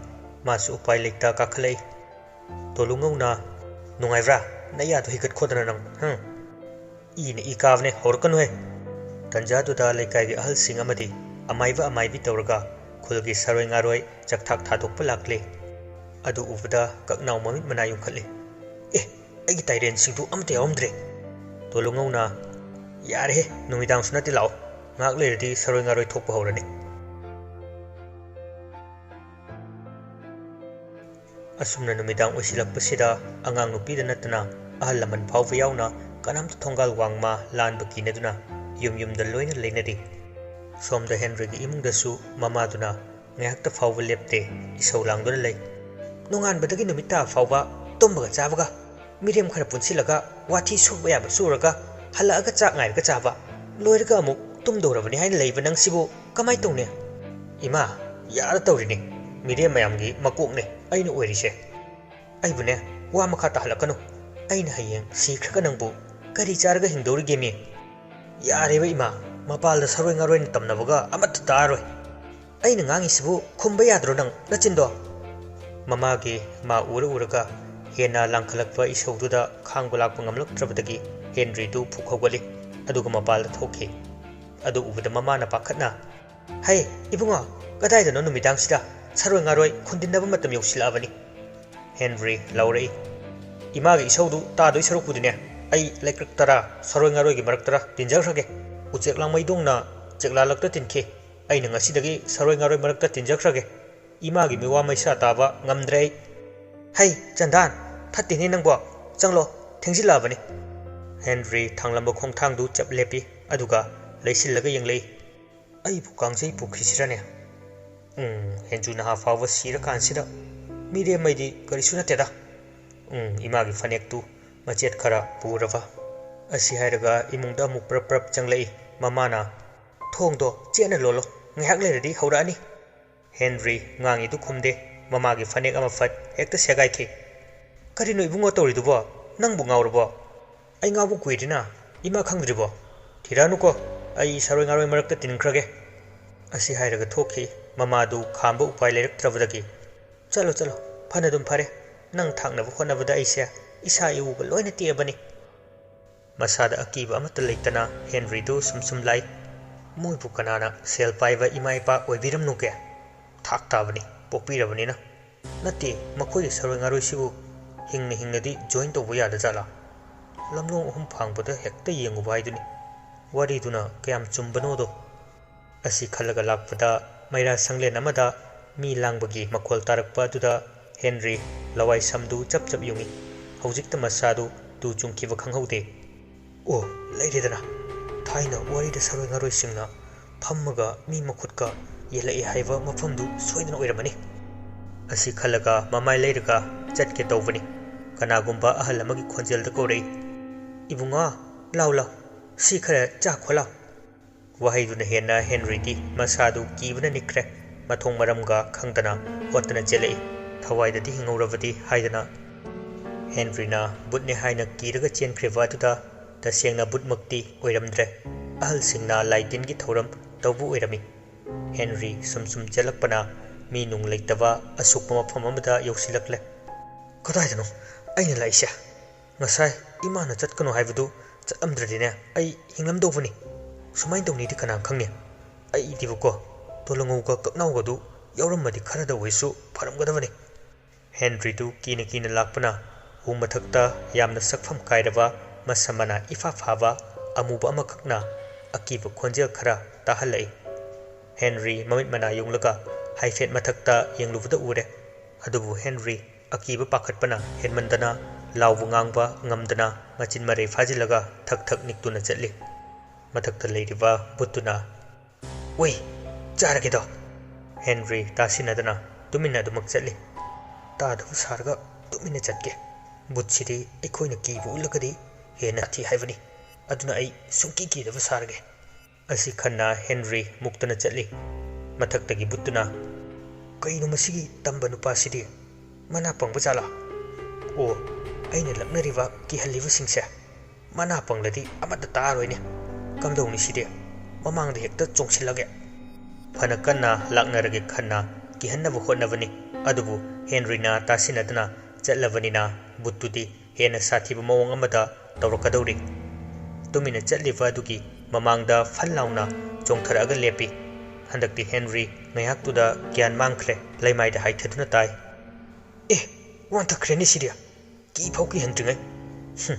ꯃꯥꯁꯨ ꯎꯄꯥꯏ ꯂꯩꯇ ꯀꯥꯈꯠꯂꯛꯏ꯫ ꯇꯣꯂꯨꯉꯧꯅ, "ꯅꯨꯡꯉꯥꯏꯕ꯭ꯔꯥ? ꯅꯌꯥꯗꯣ ꯍꯤꯒꯠꯈꯣꯗꯅ ꯅꯪ, ꯍꯨꯝ?" "ꯏꯅ ꯏ ꯀꯥꯕꯅꯦ, ꯍꯧꯔꯛꯀꯅꯨꯍꯦ!" ꯇꯟꯖꯥꯗꯨꯗ ꯂꯩꯀꯥꯏꯒꯤ ꯑꯍꯜꯁꯤꯡ ꯑꯃꯗꯤ ꯑꯃꯥꯏꯕ ꯑꯃꯥꯏꯕꯤ ꯇꯧꯔꯒ ꯈꯨꯜꯒꯤ ꯁꯥꯔꯣꯏ ꯉꯥꯔꯣꯏ ꯆꯥꯛꯊꯥꯛ ꯊꯥꯗꯣꯛꯄ ꯂꯥꯛꯂꯦ꯫ ꯑꯗꯨ ꯎꯕꯗ ꯀꯛꯅꯥꯎ ꯃꯃꯤꯠ ꯃꯅꯥ ꯌꯨꯡꯈꯠꯂꯦ꯫ "ꯑꯦ, ꯑꯩꯒꯤ ꯇꯥꯏꯔꯦꯟꯁꯤꯡꯗꯨ ꯑꯃꯠꯇ ꯌꯥꯎꯔꯝꯗ꯭ꯔꯦ!" ꯇꯣꯂꯨꯉꯧꯅ, "ꯌꯥꯔꯦꯍꯦ, ꯅꯨꯃꯤꯗꯥꯡꯁꯨ ꯅꯠꯇꯦ, ꯂꯥꯛꯑꯣ꯫ ꯉꯥꯏꯍꯥꯛ ꯂꯩꯔꯗꯤ ꯁꯥꯔꯣꯏ ꯉꯥꯔꯣꯏ ꯊꯣꯛꯄ ꯍꯧꯔꯅꯤ꯫" ꯑꯁꯨꯝꯅ ꯅꯨꯃꯤꯗꯥꯡ ꯑꯣꯏꯁꯤꯜꯂꯛꯄꯁꯤꯗ ꯑꯉꯥꯡ ꯅꯨꯄꯤꯗ ꯅꯠꯇꯅ ꯑꯍꯜ ꯂꯃꯟ ꯐꯥꯎꯕ ꯌꯥꯎꯅ ꯀꯅꯥꯝꯇ ꯊꯣꯡꯒꯥꯜ ꯋꯥꯡꯃ ꯂꯥꯟꯕ ꯀꯤꯅꯗꯨꯅ ꯌꯨꯝ ꯌꯨꯝꯗ ꯂꯣꯏꯅ ꯂꯩꯅꯔꯤ꯫ ꯁꯣꯝꯗ ꯍꯦꯟꯔꯤꯒꯤ ꯏꯃꯨꯡꯗꯁꯨ ꯃꯃꯥꯗꯨꯅ ꯉꯥꯏꯍꯥꯛꯇ ꯐꯥꯎꯕ ꯂꯦꯞꯇꯦ, ꯏꯁꯧ ꯂꯥꯡꯗꯨꯅ ꯂꯩ꯫ "ꯅꯣꯡꯉꯥꯟꯕꯗꯒꯤ ꯅꯨꯃꯤꯠ ꯇꯥꯕ ꯐꯥꯎꯕ ꯇꯨꯝꯕꯒ ꯆꯥꯕꯒ, ꯃꯤꯔꯦꯝ ꯈꯔ ꯄꯨꯟꯁꯤꯜꯂꯒ ꯋꯥꯊꯤ ꯁꯨꯕ ꯌꯥꯕ ꯁꯨꯔꯒ ꯍꯜꯂꯛꯑꯒ ꯆꯥꯛ ꯉꯥꯏꯔꯒ ꯆꯥꯕ, ꯂꯣꯏꯔꯒ ꯑꯃꯨꯛ ꯇꯨꯝꯗꯧꯔꯕꯅꯤ ꯍꯥꯏꯅ ꯂꯩꯕ ꯅꯪꯁꯤꯕꯨ ꯀꯃꯥꯏ ꯇꯧꯅꯤ?" "ꯏꯃꯥ, ꯌꯥꯗ ꯇꯧꯔꯤꯅꯤ, ꯃꯤꯔꯦꯝ ꯃꯌꯥꯝꯒꯤ ꯃꯀꯣꯛꯅꯦ ꯑꯩꯅ ꯑꯣꯏꯔꯤꯁꯦ꯫ ꯑꯩꯕꯨꯅꯦ, ꯋꯥ ꯃꯈꯥ ꯇꯥꯍꯜꯂꯛꯀꯅꯨ꯫ ꯑꯩꯅ ꯍꯌꯦꯡ ꯁꯤꯈ꯭ꯔꯒ ꯅꯪꯕꯨ ꯀꯔꯤ ꯆꯥꯔꯒ ꯍꯤꯡꯗꯧꯔꯤꯒꯦ ꯃꯤ? ꯌꯥꯔꯦꯕ ꯏꯃꯥ, ꯃꯄꯥꯜꯗ ꯁꯥꯔꯣꯏ ꯉꯥꯔꯣꯏꯅ ꯇꯝꯅꯕꯒ ꯑꯃꯠꯇ ꯇꯥꯔꯣꯏ꯫ ꯑꯩꯅ ꯉꯥꯡꯉꯤꯁꯤꯕꯨ ꯈꯨꯝꯕ ꯌꯥꯗ꯭ꯔꯣ ꯅꯪ ꯅꯆꯤꯟꯗꯣ?" ꯃꯃꯥꯒꯤ ꯃꯥ ꯎꯔ ꯎꯔꯒ ꯍꯦꯟꯅ ꯂꯥꯡꯈꯠꯂꯛꯄ ꯏꯁꯧꯗꯨꯗ ꯈꯥꯡꯕ ꯂꯥꯛꯄ ꯉꯝꯂꯛꯇ꯭ꯔꯕꯗꯒꯤ ꯍꯦꯟꯔꯤꯗꯨ ꯐꯨꯛ ꯍꯧꯒꯠꯂꯤ, ꯑꯗꯨꯒ ꯃꯄꯥꯜꯗ ꯊꯣꯛꯈꯤ꯫ ꯑꯗꯨ ꯎꯕꯗ ꯃꯃꯥꯅ ꯄꯥꯈꯠꯅ, "ꯍꯩ, ꯏꯕꯨꯡꯉꯣ, ꯀꯗꯥꯏꯗꯅꯣ ꯅꯨꯃꯤꯗꯥꯡꯁꯤꯗ? ꯁꯥꯔꯣꯏ ꯉꯥꯔꯣꯏ ꯈꯨꯟꯗꯤꯟꯅꯕ ꯃꯇꯝ ꯌꯧꯁꯤꯜꯂꯛꯑꯕꯅꯤ꯫" ꯍꯦꯟꯔꯤ ꯂꯥꯎꯔꯛꯏ꯫ "ꯏꯃꯥꯒꯤ ꯏꯁꯧꯗꯨ ꯇꯥꯗꯣꯏ ꯁꯔꯨꯛꯄꯨꯗꯤꯅꯦ, ꯑꯩ ꯂꯩꯀ꯭ꯔꯛ ꯇꯔꯥ ꯁꯥꯔꯣꯏ ꯉꯥꯔꯣꯏꯒꯤ ꯃꯔꯛꯇꯔ ꯇꯤꯟꯖꯈ꯭ꯔꯒꯦ꯫ ꯎꯆꯦꯛ ꯂꯥꯡꯃꯩꯗꯣꯡꯅ ꯆꯦꯛꯂꯥꯂꯛꯇ ꯇꯤꯟꯈꯤ꯫ ꯑꯩꯅ ꯉꯁꯤꯗꯒꯤ ꯁꯥꯔꯣꯏ ꯉꯥꯔꯣꯏ ꯃꯔꯛꯇ ꯇꯤꯟꯖꯈ꯭ꯔꯒꯦ꯫ ꯏꯃꯥꯒꯤ ꯃꯤꯋꯥ ꯃꯩꯁꯥ ꯇꯥꯕ ꯉꯝꯗ꯭ꯔꯦ ꯑꯩ꯫" "ꯍꯩ, ꯆꯟꯗꯥꯟ, ꯐꯠꯇꯦꯅꯦ ꯅꯪꯕꯣ꯫ ꯆꯪꯂꯣ, ꯊꯦꯡꯖꯤꯜꯂꯛꯑꯕꯅꯤ꯫" ꯍꯦꯟꯔꯤ ꯊꯥꯡꯂꯝꯕ ꯈꯣꯡꯊꯥꯡꯗꯨ ꯆꯞ ꯂꯦꯞꯄꯤ, ꯑꯗꯨꯒ ꯂꯩꯁꯤꯜꯂꯒ ꯌꯦꯡꯂꯛꯏ꯫ "ꯑꯩꯕꯨ ꯀꯥꯡꯖꯩ ꯄꯨꯈ꯭ꯔꯤꯁꯤꯔꯅꯦ? ꯎꯝ, ꯍꯦꯟꯖꯨ ꯅꯍꯥ ꯐꯥꯎꯕ ꯁꯤꯔꯀꯥꯟꯁꯤꯗ ꯃꯤꯔꯦꯝꯃꯩꯗꯤ ꯀꯔꯤꯁꯨ ꯅꯠꯇꯦꯗ꯫ ꯎꯝ, ꯏꯃꯥꯒꯤ ꯐꯅꯦꯛꯇꯨ ꯃꯆꯦꯠ ꯈꯔ ꯄꯨꯔꯕ꯫" ꯑꯁꯤ ꯍꯥꯏꯔꯒ ꯏꯃꯨꯡꯗ ꯑꯃꯨꯛ ꯄ꯭ꯔꯞ ꯄ꯭ꯔꯞ ꯆꯪꯂꯛꯏ꯫ ꯃꯃꯥꯅ, "ꯊꯣꯡꯗꯣ ꯆꯦꯠꯅ ꯂꯣꯜꯂꯣ, ꯉꯥꯏꯍꯥꯛ ꯂꯩꯔꯗꯤ ꯍꯧꯔꯛꯑꯅꯤ꯫" ꯍꯦꯟꯔꯤ ꯉꯥꯡꯉꯤꯗꯨ ꯈꯨꯝꯗꯦ꯫ ꯃꯃꯥꯒꯤ ꯐꯅꯦꯛ ꯑꯃ ꯐꯠ ꯍꯦꯛꯇ ꯁꯦꯒꯥꯏꯈꯤ꯫ "ꯀꯔꯤꯅꯣ ꯏꯕꯨꯡꯉꯣ ꯇꯧꯔꯤꯗꯨꯕꯣ? ꯅꯪꯕꯨ ꯉꯥꯎꯔꯕꯣ? ꯑꯩ ꯉꯥꯎꯕ ꯀꯨꯏꯗ꯭ꯔꯤꯅ, ꯏꯃꯥ ꯈꯪꯗ꯭ꯔꯤꯕꯣ?" "ꯊꯤꯔꯛꯑꯅꯨꯀꯣ, ꯑꯩ ꯁꯥꯔꯣꯏ ꯉꯥꯔꯣꯏ ꯃꯔꯛꯇ ꯇꯤꯟꯈ꯭ꯔꯒꯦ"꯫ ꯑꯁꯤ ꯍꯥꯏꯔꯒ ꯊꯣꯛꯈꯤ꯫ ꯃꯃꯥꯗꯨ ꯈꯥꯝꯕ ꯎꯄꯥꯏ ꯂꯩꯔꯛꯇ꯭ꯔꯕꯗꯒꯤ, "ꯆꯠꯂꯣ, ꯆꯠꯂꯣ, ꯐꯅ ꯑꯗꯨꯝ ꯐꯔꯦ꯫ ꯅꯪ ꯊꯥꯛꯅꯕ ꯍꯣꯠꯅꯕꯗ ꯑꯩꯁꯦ ꯏꯁꯥ ꯏꯎꯒ ꯂꯣꯏꯅ ꯇꯦꯛꯑꯕꯅꯤ"꯫ ꯃꯁꯥꯗ ꯑꯀꯤꯕ ꯑꯃꯠꯇ ꯂꯩꯇꯅ ꯍꯦꯟꯔꯤꯗꯨ ꯁꯨꯝ ꯁꯨꯝ ꯂꯥꯛꯏ꯫ ꯃꯣꯏꯕꯨ ꯀꯅꯥꯅ ꯁꯦꯜ ꯄꯥꯏꯕ ꯏꯃꯥ ꯏꯄꯥ ꯑꯣꯏꯕꯤꯔꯝꯅꯨꯒꯦ? ꯊꯥꯛ ꯇꯥꯕꯅꯤ, ꯄꯣꯛꯄꯤꯔꯕꯅꯤꯅ꯫ ꯅꯠꯇꯦ, ꯃꯈꯣꯏꯒꯤ ꯁꯥꯔꯣꯏ ꯉꯥꯔꯣꯏꯁꯤꯕꯨ ꯍꯤꯡꯅ ꯍꯤꯡꯅꯗꯤ join ꯇꯧꯕ ꯌꯥꯗꯖꯥꯠꯂꯥ? ꯂꯝꯂꯣꯡ ꯑꯍꯨꯝ ꯐꯥꯡꯕꯗ ꯍꯦꯛꯇ ꯌꯦꯡꯉꯨꯕ ꯍꯥꯏꯗꯨꯅꯤ꯫ ꯋꯥꯔꯤꯗꯨꯅ ꯀꯌꯥꯝ ꯆꯨꯝꯕꯅꯣꯗꯣ꯫ ꯑꯁꯤ ꯈꯜꯂꯒ ꯂꯥꯛꯄꯗ ꯃꯩꯔꯥ ꯁꯪꯂꯦꯟ ꯑꯃꯗ ꯃꯤ ꯂꯥꯡꯕꯒꯤ ꯃꯈꯣꯜ ꯇꯥꯔꯛꯄ ꯑꯗꯨꯗ ꯍꯦꯟꯔꯤ ꯂꯋꯥꯏ ꯁꯝꯗꯨ ꯆꯞ ꯆꯞ ꯌꯨꯡꯏ꯫ ꯍꯧꯖꯤꯛꯇ ꯃꯁꯥꯗꯨ ꯇꯨ ꯆꯨꯡꯈꯤꯕ ꯈꯪꯍꯧꯗꯦ꯫ "ꯑꯣ, ꯂꯩꯔꯦꯗꯅ꯫ ꯊꯥꯏꯅ ꯋꯥꯔꯤꯗ ꯁꯥꯔꯣꯏ ꯉꯥꯔꯣꯏꯁꯤꯡꯅ ꯐꯝꯃꯒ ꯃꯤ ꯃꯈꯨꯠꯀ ꯌꯦꯜꯂꯛꯏ ꯍꯥꯏꯕ ꯃꯐꯝꯗꯨ ꯁꯣꯏꯗꯅ ꯑꯣꯏꯔꯝꯃꯅꯤ"꯫ ꯑꯁꯤ ꯈꯜꯂꯒ ꯃꯃꯥꯏ ꯂꯩꯔꯒ ꯆꯠꯀꯦ ꯇꯧꯕꯅꯤ꯫ ꯀꯅꯥꯒꯨꯝꯕ ꯑꯍꯜ ꯑꯃꯒꯤ ꯈꯣꯟꯖꯦꯜꯗ ꯀꯧꯔꯛꯏ, "ꯏꯕꯨꯡꯉꯣ, ꯂꯥꯎ ꯂꯥꯎ, ꯁꯤ ꯈꯔ ꯆꯥ ꯈꯣꯠ ꯂꯥꯎ"꯫ ꯋꯥꯍꯩꯗꯨꯅ ꯍꯦꯟꯅ ꯍꯦꯟꯔꯤꯗꯤ ꯃꯁꯥꯗꯨ ꯀꯤꯕꯅ ꯅꯤꯛꯈ꯭ꯔꯦ꯫ ꯃꯊꯣꯡ ꯃꯔꯝꯒ ꯈꯪꯗꯅ ꯍꯣꯠꯇꯅ ꯆꯦꯜꯂꯛꯏ꯫ ꯊꯋꯥꯏꯗꯗꯤ ꯍꯤꯡꯍꯧꯔꯕꯗꯤ ꯍꯥꯏꯗꯅ꯫ ꯍꯦꯟꯔꯤꯅ ꯕꯨꯠꯅꯦ ꯍꯥꯏꯅ ꯀꯤꯔꯒ ꯆꯦꯟꯈ꯭ꯔꯤꯕ ꯑꯗꯨꯗ ꯇꯁꯦꯡꯅ ꯕꯨꯠꯃꯛꯇꯤ ꯑꯣꯏꯔꯝꯗ꯭ꯔꯦ꯫ ꯑꯍꯜꯁꯤꯡꯅ ꯂꯥꯏ ꯇꯤꯟꯒꯤ ꯊꯧꯔꯝ ꯇꯧꯕ ꯑꯣꯏꯔꯝꯃꯤ꯫ ꯍꯦꯟꯔꯤ ꯁꯨꯝ ꯁꯨꯝ ꯆꯦꯜꯂꯛꯄꯅ ꯃꯤ ꯅꯨꯡ ꯂꯩꯇꯕ ꯑꯁꯨꯛꯄ ꯃꯐꯝ ꯑꯃꯗ ꯌꯧꯁꯤꯜꯂꯛꯂꯦ꯫ "ꯀꯗꯥꯏꯗꯅꯣ ꯑꯩꯅ ꯂꯥꯛꯏꯁꯦ? ꯉꯁꯥꯏ ꯏꯃꯥꯅ ꯆꯠꯀꯅꯨ ꯍꯥꯏꯕꯗꯨ ꯆꯠꯂꯝꯗ꯭ꯔꯗꯤꯅꯦ ꯑꯩ ꯍꯤꯡꯂꯝꯗꯧꯕꯅꯤ꯫ ꯁꯨꯃꯥꯏꯅ ꯇꯧꯅꯤꯗꯤ ꯀꯅꯥ ꯈꯪꯅꯤ? ꯑꯩꯗꯤꯕꯀꯣ, ꯇꯣꯂꯉꯧꯒ ꯀꯛꯅꯥꯎꯒꯗꯨ ꯌꯥꯎꯔꯝꯃꯗꯤ ꯈꯔꯗ ꯑꯣꯏꯁꯨ ꯐꯔꯝꯒꯗꯕꯅꯤ"꯫ ꯍꯦꯟꯔꯤꯗꯨ ꯀꯤꯅ ꯀꯤꯅ ꯂꯥꯛꯄꯅ ꯎ ꯃꯊꯛꯇ ꯌꯥꯝꯅ ꯁꯛꯐꯝ ꯀꯥꯏꯔꯕ, ꯃꯁꯝ ꯃꯅꯥ ꯏꯐꯥ ꯐꯥꯕ ꯑꯃꯨꯕ ꯑꯃꯈꯛꯅ ꯑꯀꯤꯕ ꯈꯣꯟꯖꯦꯜ ꯈꯔ ꯇꯥꯍꯜꯂꯛꯏ꯫ ꯍꯦꯟꯔꯤ ꯃꯃꯤꯠ ꯃꯅꯥ ꯌꯨꯡꯂꯒ ꯍꯥꯏꯐꯦꯠ ꯃꯊꯛꯇ ꯌꯦꯡꯂꯨꯕꯗ ꯎꯔꯦ꯫ ꯑꯗꯨꯕꯨ ꯍꯦꯟꯔꯤ ꯑꯀꯤꯕ ꯄꯥꯈꯠꯄꯅ ꯍꯦꯟꯃꯟꯗꯅ ꯂꯥꯎꯕ ꯉꯥꯡꯕ ꯉꯝꯗꯅ ꯃꯆꯤꯟ ꯃꯔꯩ ꯐꯥꯖꯤꯜꯂꯒ ꯊꯛ ꯊꯛ ꯅꯤꯛꯇꯨꯅ ꯆꯠꯂꯤ꯫ ꯃꯊꯛꯇ ꯂꯩꯔꯤꯕ ꯕꯨꯠꯇꯨꯅ, "ꯎꯏ, ꯆꯥꯔꯒꯦꯗꯣ"꯫ ꯍꯦꯟꯔꯤ ꯇꯥꯁꯤꯟꯅꯗꯅ ꯇꯨꯃꯤꯟꯅ ꯑꯗꯨꯃꯛ ꯆꯠꯂꯤ꯫ "ꯇꯥꯗꯕ ꯁꯥꯔꯒ ꯇꯨꯃꯤꯟꯅ ꯆꯠꯀꯦ꯫ ꯕꯨꯠꯁꯤꯗꯤ ꯑꯩꯈꯣꯏꯅ ꯀꯤꯕ ꯎꯠꯂꯒꯗꯤ ꯍꯦꯟꯅ ꯁꯥꯊꯤ ꯍꯥꯏꯕꯅꯤ꯫ ꯑꯗꯨꯅ ꯑꯩ ꯁꯨꯡꯀꯤ ꯀꯤꯗꯕ ꯁꯥꯔꯒꯦ"꯫ ꯑꯁꯤ ꯈꯟꯅ ꯍꯦꯟꯔꯤ ꯃꯨꯛꯇꯅ ꯆꯠꯂꯤ꯫ ꯃꯊꯛꯇꯒꯤ ꯕꯨꯠꯇꯨꯅ, "ꯀꯩꯅꯣ ꯃꯁꯤꯒꯤ ꯇꯝꯕ ꯅꯨꯄꯥꯁꯤꯗꯤ? ꯃꯅꯥ ꯄꯪꯕ ꯖꯥꯠꯂꯥ? ꯑꯣ, ꯑꯩꯅ ꯂꯛꯅꯔꯤꯕ, ꯀꯤꯍꯜꯂꯤꯕꯁꯤꯡꯁꯦ ꯃꯅꯥ ꯄꯪꯂꯗꯤ ꯑꯃꯠꯇ ꯇꯥꯔꯣꯏꯅꯦ"꯫ "ꯀꯝꯗꯧꯅꯤ ꯁꯤꯗꯤ? ꯃꯃꯥꯡꯗ ꯍꯦꯛꯇ ꯆꯣꯡꯁꯤꯜꯂꯒꯦ꯫" ꯐꯅ ꯀꯟꯅ ꯂꯥꯛꯅꯔꯒꯦ ꯈꯟꯅ ꯀꯤꯍꯟꯅꯕ ꯍꯣꯠꯅꯕꯅꯤ, ꯑꯗꯨꯕꯨ ꯍꯦꯟꯔꯤꯅ ꯇꯥꯁꯤꯟꯅꯗꯅ ꯆꯠꯂꯕꯅꯤꯅ ꯕꯨꯠꯇꯨꯗꯤ ꯍꯦꯟꯅ ꯁꯥꯊꯤꯕ ꯃꯑꯣꯡ ꯑꯃꯗ ꯇꯧꯔꯛꯀꯗꯧꯔꯤ꯫ ꯇꯨꯃꯤꯟꯅ ꯆꯠꯂꯤꯕ ꯑꯗꯨꯒꯤ ꯃꯃꯥꯡꯗ ꯐꯟ ꯂꯥꯎꯅ ꯆꯣꯡꯊꯔꯛꯑꯒ ꯂꯦꯞꯄꯤ꯫ ꯍꯟꯗꯛꯇꯤ ꯍꯦꯟꯔꯤ ꯉꯥꯏꯍꯥꯛꯇꯨꯗ ꯒ꯭ꯌꯥꯟ ꯃꯥꯡꯈ꯭ꯔꯦ, ꯂꯩꯃꯥꯏꯗ ꯍꯥꯏꯊꯗꯨꯅ ꯇꯥꯏ, "ꯑꯦ, ꯋꯥꯟꯊꯈ꯭ꯔꯦꯅꯦ ꯁꯤꯗꯤ꯫ ꯀꯤ ꯐꯥꯎ ꯀꯤꯍꯟꯗ꯭ꯔꯤꯉꯩ꯫ ꯍꯨꯝ,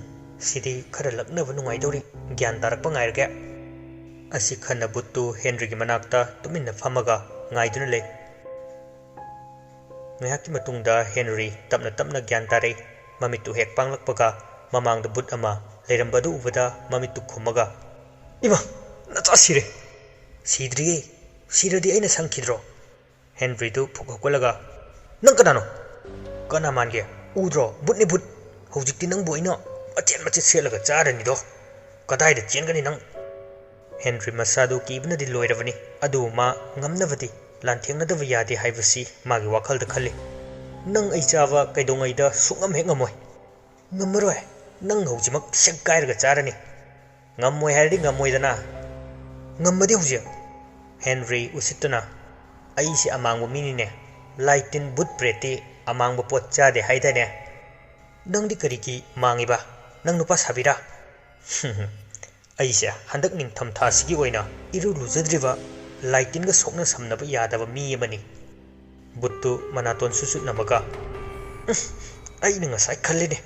ꯁꯤꯗꯤ ꯈꯔ ꯂꯛꯅꯕ ꯅꯨꯡꯉꯥꯏꯗꯧꯔꯤ꯫ ꯒ꯭ꯌꯥꯟ ꯇꯥꯔꯛꯄ ꯉꯥꯏꯔꯒꯦ꯫" ꯑꯁꯤ ꯈꯟꯅ ꯕꯨꯠꯇꯨ ꯍꯦꯟꯔꯤꯒꯤ ꯃꯅꯥꯛꯇ ꯇꯨꯃꯤꯟꯅ ꯐꯝꯃꯒ ꯉꯥꯏꯗꯨꯅ ꯂꯩ꯫ ꯉꯥꯏꯍꯥꯛꯀꯤ ꯃꯇꯨꯡꯗ ꯍꯦꯟꯔꯤ ꯇꯞꯅ ꯇꯞꯅ ꯒ꯭ꯌꯥꯟ ꯇꯥꯔꯛꯏ꯫ ꯃꯃꯤꯠꯇꯨ ꯍꯦꯛ ꯄꯥꯡꯂꯛꯄꯒ ꯃꯃꯥꯡꯗ ꯕꯨꯠ ꯑꯃ ꯂꯩꯔꯝꯕ ꯑꯗꯨ ꯎꯕꯗ ꯃꯃꯤꯠꯇꯨ ꯈꯨꯝꯃꯒ, "ꯏꯃꯥ, ꯅꯆꯥ ꯁꯤꯔꯦ!" "ꯁꯤꯗ꯭ꯔꯤꯌꯦ꯫ ꯁꯤꯔꯗꯤ ꯑꯩꯅ ꯁꯪꯈꯤꯗ꯭ꯔꯣ?" ꯍꯦꯟꯔꯤꯗꯨ ꯐꯨꯛ ꯍꯧꯒꯠꯂꯒ, "ꯅꯪ ꯀꯅꯥꯅꯣ? ꯀꯅꯥ ꯃꯥꯟꯒꯦ? ꯎꯗ꯭ꯔꯣ? ꯕꯨꯠꯅꯤ, ꯕꯨꯠ! ꯍꯧꯖꯤꯛꯇꯤ ꯅꯪꯕꯨ ꯑꯩꯅ ꯃꯆꯦꯠ ꯃꯆꯦꯠ ꯁꯦꯠꯂꯒ ꯆꯥꯔꯅꯤꯗꯣ꯫ ꯀꯗꯥꯏꯗ ꯆꯦꯟꯒꯅꯤ ꯅꯪ?" ꯍꯦꯟꯔꯤ ꯃꯁꯥꯗꯨ ꯀꯤꯕꯅꯗꯤ ꯂꯣꯏꯔꯕꯅꯤ, ꯑꯗꯨꯕꯨ ꯃꯥ ꯉꯝꯅꯕꯗꯤ ꯂꯥꯟꯊꯦꯡꯅꯗꯕ ꯌꯥꯗꯦ ꯍꯥꯏꯕꯁꯤ ꯃꯥꯒꯤ ꯋꯥꯈꯜꯗ ꯈꯜꯂꯤ꯫ "ꯅꯪ ꯑꯩ ꯆꯥꯕ ꯀꯩꯗꯧꯉꯩꯗ ꯁꯨꯡꯉꯝ ꯍꯦꯛ ꯉꯝꯃꯣꯏ꯫" "ꯉꯝꯃꯔꯣꯏ꯫ ꯅꯪ ꯍꯧꯖꯤꯛꯃꯛ ꯁꯦꯛꯀꯥꯏꯔꯒ ꯆꯥꯔꯅꯤ꯫" "ꯉꯝꯃꯣꯏ ꯍꯥꯏꯔꯗꯤ ꯉꯝꯃꯣꯏꯗꯅ꯫ ꯉꯝꯃꯗꯤ ꯍꯧꯖꯤꯛ?" ꯍꯦꯟꯔꯤ ꯎꯁꯤꯠꯇꯨꯅ, "ꯑꯩꯁꯦ ꯑꯃꯥꯡꯕ ꯃꯤꯅꯤꯅꯦ꯫ ꯂꯥꯏ ꯇꯤꯟ ꯕꯨꯠ ꯄ꯭ꯔꯦꯠꯇꯤ ꯑꯃꯥꯡꯕ ꯄꯣꯠ ꯆꯥꯗꯦ ꯍꯥꯏꯗꯥꯏꯅꯦ? ꯅꯪꯗꯤ ꯀꯔꯤꯒꯤ ꯃꯥꯡꯉꯤꯕ? ꯅꯪ ꯅꯨꯄꯥ ꯁꯥꯕꯤꯔꯥ?" "ꯑꯩꯁꯦ ꯍꯟꯗꯛ ꯅꯤꯡꯊꯝ ꯊꯥꯁꯤꯒꯤ ꯑꯣꯏꯅ ꯏꯔꯨ ꯂꯨꯖꯗ꯭ꯔꯤꯕ, ꯂꯥꯏ ꯇꯤꯟꯒ ꯁꯣꯛꯅ ꯁꯝꯅꯕ ꯌꯥꯗꯕ ꯃꯤ ꯑꯃꯅꯤ꯫" ꯕꯨꯠꯇꯨ ꯃꯅꯥꯇꯣꯟ ꯁꯨꯠ ꯁꯨꯠ ꯅꯝꯃꯒ, "ꯎꯝ, ꯑꯩꯅ ꯉꯁꯥꯏ ꯈꯜꯂꯤꯅꯦ,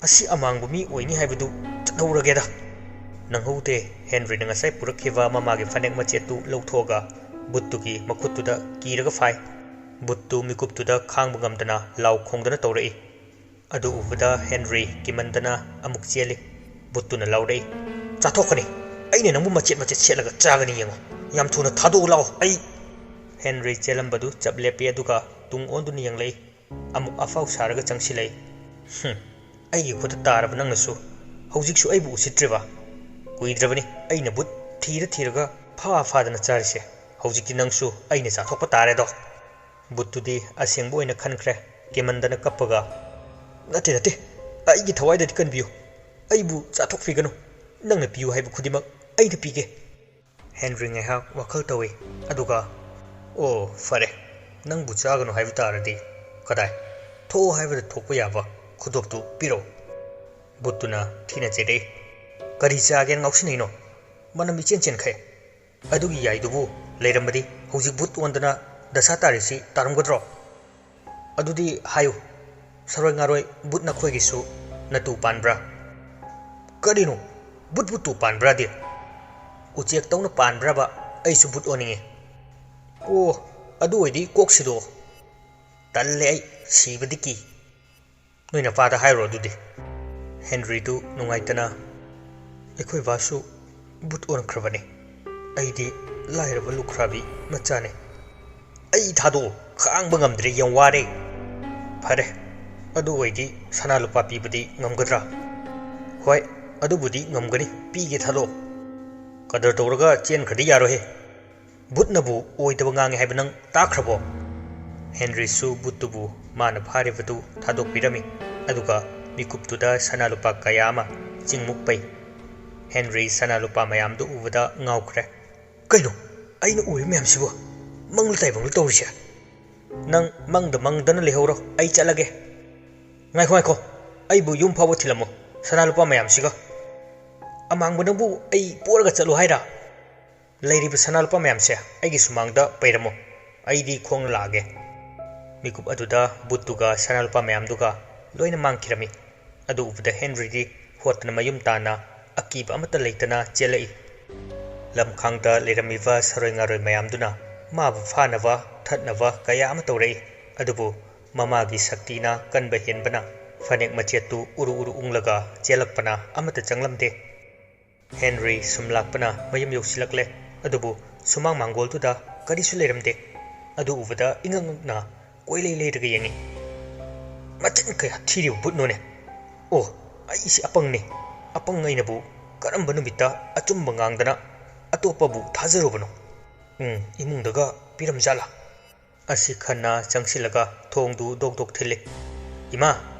ꯑꯁꯤ ꯑꯃꯥꯡꯕ ꯃꯤ ꯑꯣꯏꯅꯤ ꯍꯥꯏꯕꯗꯨ꯫ ꯆꯠꯍꯧꯔꯒꯦꯗ꯫" ꯅꯪꯍꯧꯗꯦ꯫ ꯍꯦꯟꯔꯤꯅ ꯉꯁꯥꯏ ꯄꯨꯔꯛꯈꯤꯕ ꯃꯃꯥꯒꯤ ꯐꯅꯦꯛ ꯃꯆꯦꯠꯇꯨ ꯂꯧꯊꯣꯛꯑꯒ ꯕꯨꯠꯇꯨꯒꯤ ꯃꯈꯨꯠꯇꯨꯗ ꯀꯤꯔꯒ ꯐꯥꯏ꯫ ꯕꯨꯠꯇꯨ ꯃꯤꯀꯨꯞꯇꯨꯗ ꯈꯥꯡꯕ ꯉꯝꯗꯅ ꯂꯥꯎ ꯈꯣꯡꯗꯅ ꯇꯧꯔꯛꯏ꯫ ꯑꯗꯨ ꯎꯕꯗ ꯍꯦꯟꯔꯤ ꯀꯤꯃꯟꯗꯅ ꯑꯃꯨꯛ ꯆꯦꯜꯂꯤ꯫ ꯕꯨꯠꯇꯨꯅ ꯂꯥꯎꯔꯛꯏ, "ꯆꯥꯊꯣꯛꯀꯅꯤ! ꯑꯩꯅ ꯅꯪꯕꯨ ꯃꯆꯦꯠ ꯃꯆꯦꯠ ꯁꯦꯠꯂꯒ ꯆꯥꯒꯅꯤ, ꯌꯦꯡꯉꯣ꯫ ꯌꯥꯝ ꯊꯨꯅ ꯊꯥꯗꯣꯛꯎ ꯂꯥꯛꯑꯣ, ꯑꯩ!" ꯍꯦꯟꯔꯤ ꯆꯦꯜꯂꯝꯕꯗꯨ ꯆꯞ ꯂꯦꯞꯄꯤ, ꯑꯗꯨꯒ ꯇꯨꯡ ꯑꯣꯟꯗꯨꯅ ꯌꯦꯡꯂꯛꯏ꯫ ꯑꯃꯨꯛ ꯑꯐꯥꯎ ꯁꯥꯔꯒ ꯆꯪꯁꯤꯜꯂꯛꯏ꯫ "ꯍꯨꯝ, ꯑꯩꯒꯤ ꯈꯨꯠꯇ ꯇꯥꯔꯕ ꯅꯪꯅꯁꯨ꯫ ꯍꯧꯖꯤꯛꯁꯨ ꯑꯩꯕꯨ ꯎꯁꯤꯠꯇ꯭ꯔꯤꯕ? ꯀꯨꯏꯗ꯭ꯔꯕꯅꯤ ꯑꯩꯅ ꯕꯨꯠ ꯊꯤꯔ ꯊꯤꯔꯒ ꯐꯥ ꯐꯥꯗꯅ ꯆꯥꯔꯤꯁꯦ꯫ ꯍꯧꯖꯤꯛꯇꯤ ꯅꯪꯁꯨ ꯑꯩꯅ ꯆꯥꯊꯣꯛꯄ ꯇꯥꯔꯦꯗꯣ꯫" ꯕꯨꯠꯇꯨꯗꯤ ꯑꯁꯦꯡꯕ ꯑꯣꯏꯅ ꯈꯟꯈ꯭ꯔꯦ꯫ ꯀꯤꯃꯟꯗꯅ ꯀꯞꯄꯒ, "ꯅꯠꯇꯦ, ꯅꯠꯇꯦ, ꯑꯩꯒꯤ ꯊꯋꯥꯏꯗꯗꯤ ꯀꯟꯕꯤꯌꯨ꯫ ꯑꯩꯕꯨ ꯆꯥꯊꯣꯛꯄꯤꯒꯅꯨ꯫ ꯅꯪꯅ ꯄꯤꯌꯨ ꯍꯥꯏꯕ ꯈꯨꯗꯤꯡꯃꯛ ꯑꯩꯅ ꯄꯤꯒꯦ꯫ ꯍꯦꯟꯔꯤ ꯉꯥꯏꯍꯥꯛ ꯋꯥꯈꯜ ꯇꯧꯏ, ꯑꯗꯨꯒ, "ꯑꯣ, ꯐꯔꯦ, ꯅꯪꯕꯨ ꯆꯥꯒꯅꯨ ꯍꯥꯏꯕ ꯇꯥꯔꯗꯤ ꯀꯗꯥꯏ? ꯊꯣꯛꯑꯣ ꯍꯥꯏꯕꯗ ꯊꯣꯛꯄ ꯌꯥꯕ ꯈꯨꯗꯣꯞꯇꯨ ꯄꯤꯔꯛꯎ꯫" ꯕꯨꯠꯇꯨꯅ ꯊꯤꯅ ꯆꯩꯔꯛꯏ꯫ "ꯀꯔꯤ ꯆꯥꯒꯦꯅ ꯉꯥꯎꯁꯤꯟꯅꯩꯅꯣ? ꯃꯅꯝ ꯏꯆꯦꯟ ꯆꯦꯟꯈꯩ꯫ ꯑꯗꯨꯒꯤ ꯌꯥꯏꯗꯨꯕꯨ ꯂꯩꯔꯝꯃꯗꯤ ꯍꯧꯖꯤꯛ ꯕꯨꯠ ꯑꯣꯟꯗꯅ ꯗꯁꯥ ꯇꯥꯔꯤꯁꯤ ꯇꯥꯔꯝꯒꯗ꯭ꯔꯣ? ꯑꯗꯨꯗꯤ ꯍꯥꯏꯌꯨ, ꯁꯔꯣꯏ ꯉꯥꯔꯣꯏ, ꯕꯨꯠ ꯅꯈꯣꯏꯒꯤꯁꯨ ꯅꯇꯨ ꯄꯥꯟꯕ꯭ꯔꯥ?" "ꯀꯔꯤꯅꯣ? ꯕꯨꯠꯄꯨ ꯇꯨ ꯄꯥꯟꯕ꯭ꯔꯥꯗꯤ? ꯎꯆꯦꯛꯇꯧꯅ ꯄꯥꯟꯕ꯭ꯔꯕ? ꯑꯩꯁꯨ ꯕꯨꯠ ꯑꯣꯟꯅꯤꯡꯉꯤ꯫" "ꯑꯣ, ꯑꯗꯨ ꯑꯣꯏꯗꯤ ꯀꯣꯛ ꯁꯤꯗꯣꯛꯑꯣ꯫" "ꯇꯜꯂꯦ ꯑꯩ, ꯁꯤꯕꯗꯤ ꯀꯤ꯫" "ꯅꯣꯏ ꯅꯄꯥꯗ ꯍꯥꯏꯔꯣ ꯑꯗꯨꯗꯤ꯫" ꯍꯦꯟꯔꯤꯗꯨ ꯅꯨꯡꯉꯥꯏꯇꯅ, "ꯑꯩꯈꯣꯏ ꯕꯥꯁꯨ ꯕꯨꯠ ꯑꯣꯟꯈ꯭ꯔꯕꯅꯤ꯫ ꯑꯩꯗꯤ ꯂꯥꯏꯔꯕ ꯂꯨꯈ꯭ꯔꯥꯕꯤ ꯃꯆꯥꯅꯤ꯫ ꯑꯩ ꯊꯥꯗꯣꯛꯑꯣ, ꯈꯥꯡꯕ ꯉꯝꯗ꯭ꯔꯦ, ꯌꯥꯝ ꯋꯥꯔꯦ꯫" "ꯐꯔꯦ, ꯑꯗꯨ ꯑꯣꯏꯗꯤ ꯁꯅꯥ ꯂꯨꯄꯥ ꯄꯤꯕꯗꯤ ꯉꯝꯒꯗ꯭ꯔꯥ?" "ꯍꯣꯏ, ꯑꯗꯨꯕꯨꯗꯤ ꯉꯝꯒꯅꯤ, ꯄꯤꯒꯦ, ꯊꯥꯗꯣꯛꯑꯣ꯫" "ꯀꯗꯔ ꯇꯧꯔꯒ ꯆꯦꯟꯈ꯭ꯔꯗꯤ ꯌꯥꯔꯣꯏꯍꯦ꯫ ꯕꯨꯠꯅꯕꯨ ꯑꯣꯏꯗꯕ ꯉꯥꯡꯉꯦ ꯍꯥꯏꯕ ꯅꯪ ꯇꯥꯈ꯭ꯔꯕꯣ?" ꯍꯦꯟꯔꯤꯁꯨ ꯕꯨꯠꯇꯨꯕꯨ ꯃꯥꯅ ꯐꯥꯔꯤꯕꯗꯨ ꯊꯥꯗꯣꯛꯄꯤꯔꯝꯃꯤ, ꯑꯗꯨꯒ ꯃꯤꯀꯨꯞꯇꯨꯗ ꯁꯅꯥ ꯂꯨꯄꯥ ꯀꯌꯥ ꯑꯃ ꯆꯤꯡꯃꯨꯛ ꯄꯩ꯫ ꯍꯦꯟꯔꯤ ꯁꯅꯥ ꯂꯨꯄꯥ ꯃꯌꯥꯝꯗꯨ ꯎꯕꯗ ꯉꯥꯎꯈ꯭ꯔꯦ꯫ "ꯀꯩꯅꯣ ꯑꯩꯅ ꯎꯔꯤꯕ ꯃꯌꯥꯝꯁꯤꯕꯨ? ꯃꯪꯂ ꯇꯥꯏꯕꯪꯂ ꯇꯧꯔꯤꯁꯦ?" "ꯅꯪ ꯃꯪꯗ ꯃꯪꯗꯅ ꯂꯩꯍꯧꯔꯣ, ꯑꯩ ꯆꯠꯂꯒꯦ꯫" "ꯉꯥꯏꯈꯣ, ꯉꯥꯏꯈꯣ, ꯑꯩꯕꯨ ꯌꯨꯝ ꯐꯥꯎꯕ ꯊꯤꯜꯂꯝꯃꯣ, ꯁꯅꯥ ꯂꯨꯄꯥ ꯃꯌꯥꯝꯁꯤꯒ꯫ ꯑꯃꯥꯡꯕ ꯅꯪꯕꯨ ꯑꯩ ꯄꯣꯔꯒ ꯆꯠꯂꯨ ꯍꯥꯏꯔꯥ? ꯂꯩꯔꯤꯕ ꯁꯅꯥ ꯂꯨꯄꯥ ꯃꯌꯥꯝꯁꯦ ꯑꯩꯒꯤ ꯁꯨꯃꯥꯡꯗ ꯄꯩꯔꯝꯃꯨ, ꯑꯩꯗꯤ ꯈꯣꯡꯅ ꯂꯥꯛꯑꯒꯦ꯫" ꯃꯤꯀꯨꯞ ꯑꯗꯨꯗ ꯕꯨꯠꯇꯨꯒ ꯁꯅꯥ ꯂꯨꯄꯥ ꯃꯌꯥꯝꯗꯨꯒ ꯂꯣꯏꯅ ꯃꯥꯡꯈꯤꯔꯝꯃꯤ꯫ ꯑꯗꯨ ꯎꯕꯗ ꯍꯦꯟꯔꯤꯗꯤ ꯍꯣꯠꯇꯅ ꯃꯌꯨꯝ ꯇꯥꯟꯅ ꯑꯀꯤꯕ ꯑꯃꯠꯇ ꯂꯩꯇꯅ ꯆꯦꯜꯂꯛꯏ꯫ ꯂꯝꯈꯥꯡꯗ ꯂꯩꯔꯝꯃꯤꯕ ꯁꯔꯣꯏ ꯉꯥꯔꯣꯏ ꯃꯌꯥꯝꯗꯨꯅ ꯃꯥꯕꯨ ꯐꯥꯅꯕ, ꯊꯠꯅꯕ ꯀꯌꯥ ꯑꯃ ꯇꯧꯔꯛꯏ꯫ ꯑꯗꯨꯕꯨ ꯃꯃꯥꯒꯤ ꯁꯛꯇꯤꯅ ꯀꯟꯕ ꯍꯦꯟꯕꯅ ꯐꯅꯦꯛ ꯃꯆꯦꯠꯇꯨ ꯎꯔꯨ ꯎꯔꯨ ꯎꯪꯂꯒ ꯆꯦꯜꯂꯛꯄꯅ ꯑꯃꯠꯇ ꯆꯪꯂꯝꯗꯦ꯫ ꯍꯦꯟꯔꯤ ꯁꯨꯝ ꯂꯥꯛꯄꯅ ꯃꯌꯨꯝ ꯌꯧꯁꯤꯜꯂꯛꯂꯦ, ꯑꯗꯨꯕꯨ ꯁꯨꯃꯥꯡ ꯃꯥꯡꯒꯣꯜꯗꯨꯗ ꯀꯔꯤꯁꯨ ꯂꯩꯔꯝꯗꯦ꯫ ꯑꯗꯨ ꯎꯕꯗ ꯏꯉꯛ ꯉꯛꯅ ꯀꯣꯏꯂꯩ ꯂꯩꯔꯒ ꯌꯦꯡꯉꯤ꯫ "ꯃꯆꯤꯟ ꯀꯌꯥ ꯊꯤꯔꯤꯕ ꯕꯨꯠꯅꯣꯅꯦ! ꯑꯣ, ꯑꯩꯁꯤ ꯑꯄꯪꯅꯤ꯫ ꯑꯄꯪ ꯑꯩꯅꯕꯨ ꯀꯔꯝꯕ ꯅꯨꯃꯤꯠꯇ ꯑꯆꯨꯝꯕ ꯉꯥꯡꯗꯅ ꯑꯇꯣꯞꯄꯕꯨ ꯊꯥꯖꯔꯨꯕꯅꯣ? ꯎꯝ, ꯏꯃꯨꯡꯗꯒ ꯄꯤꯔꯝꯖꯥꯠꯂꯥ?" ꯑꯁꯤ ꯈꯟꯅ ꯆꯪꯁꯤꯜꯂꯒ ꯊꯣꯡꯗꯨ ꯗꯣꯛ ꯗꯣꯛ ꯊꯤꯜꯂꯤ꯫ "ꯏꯃꯥ,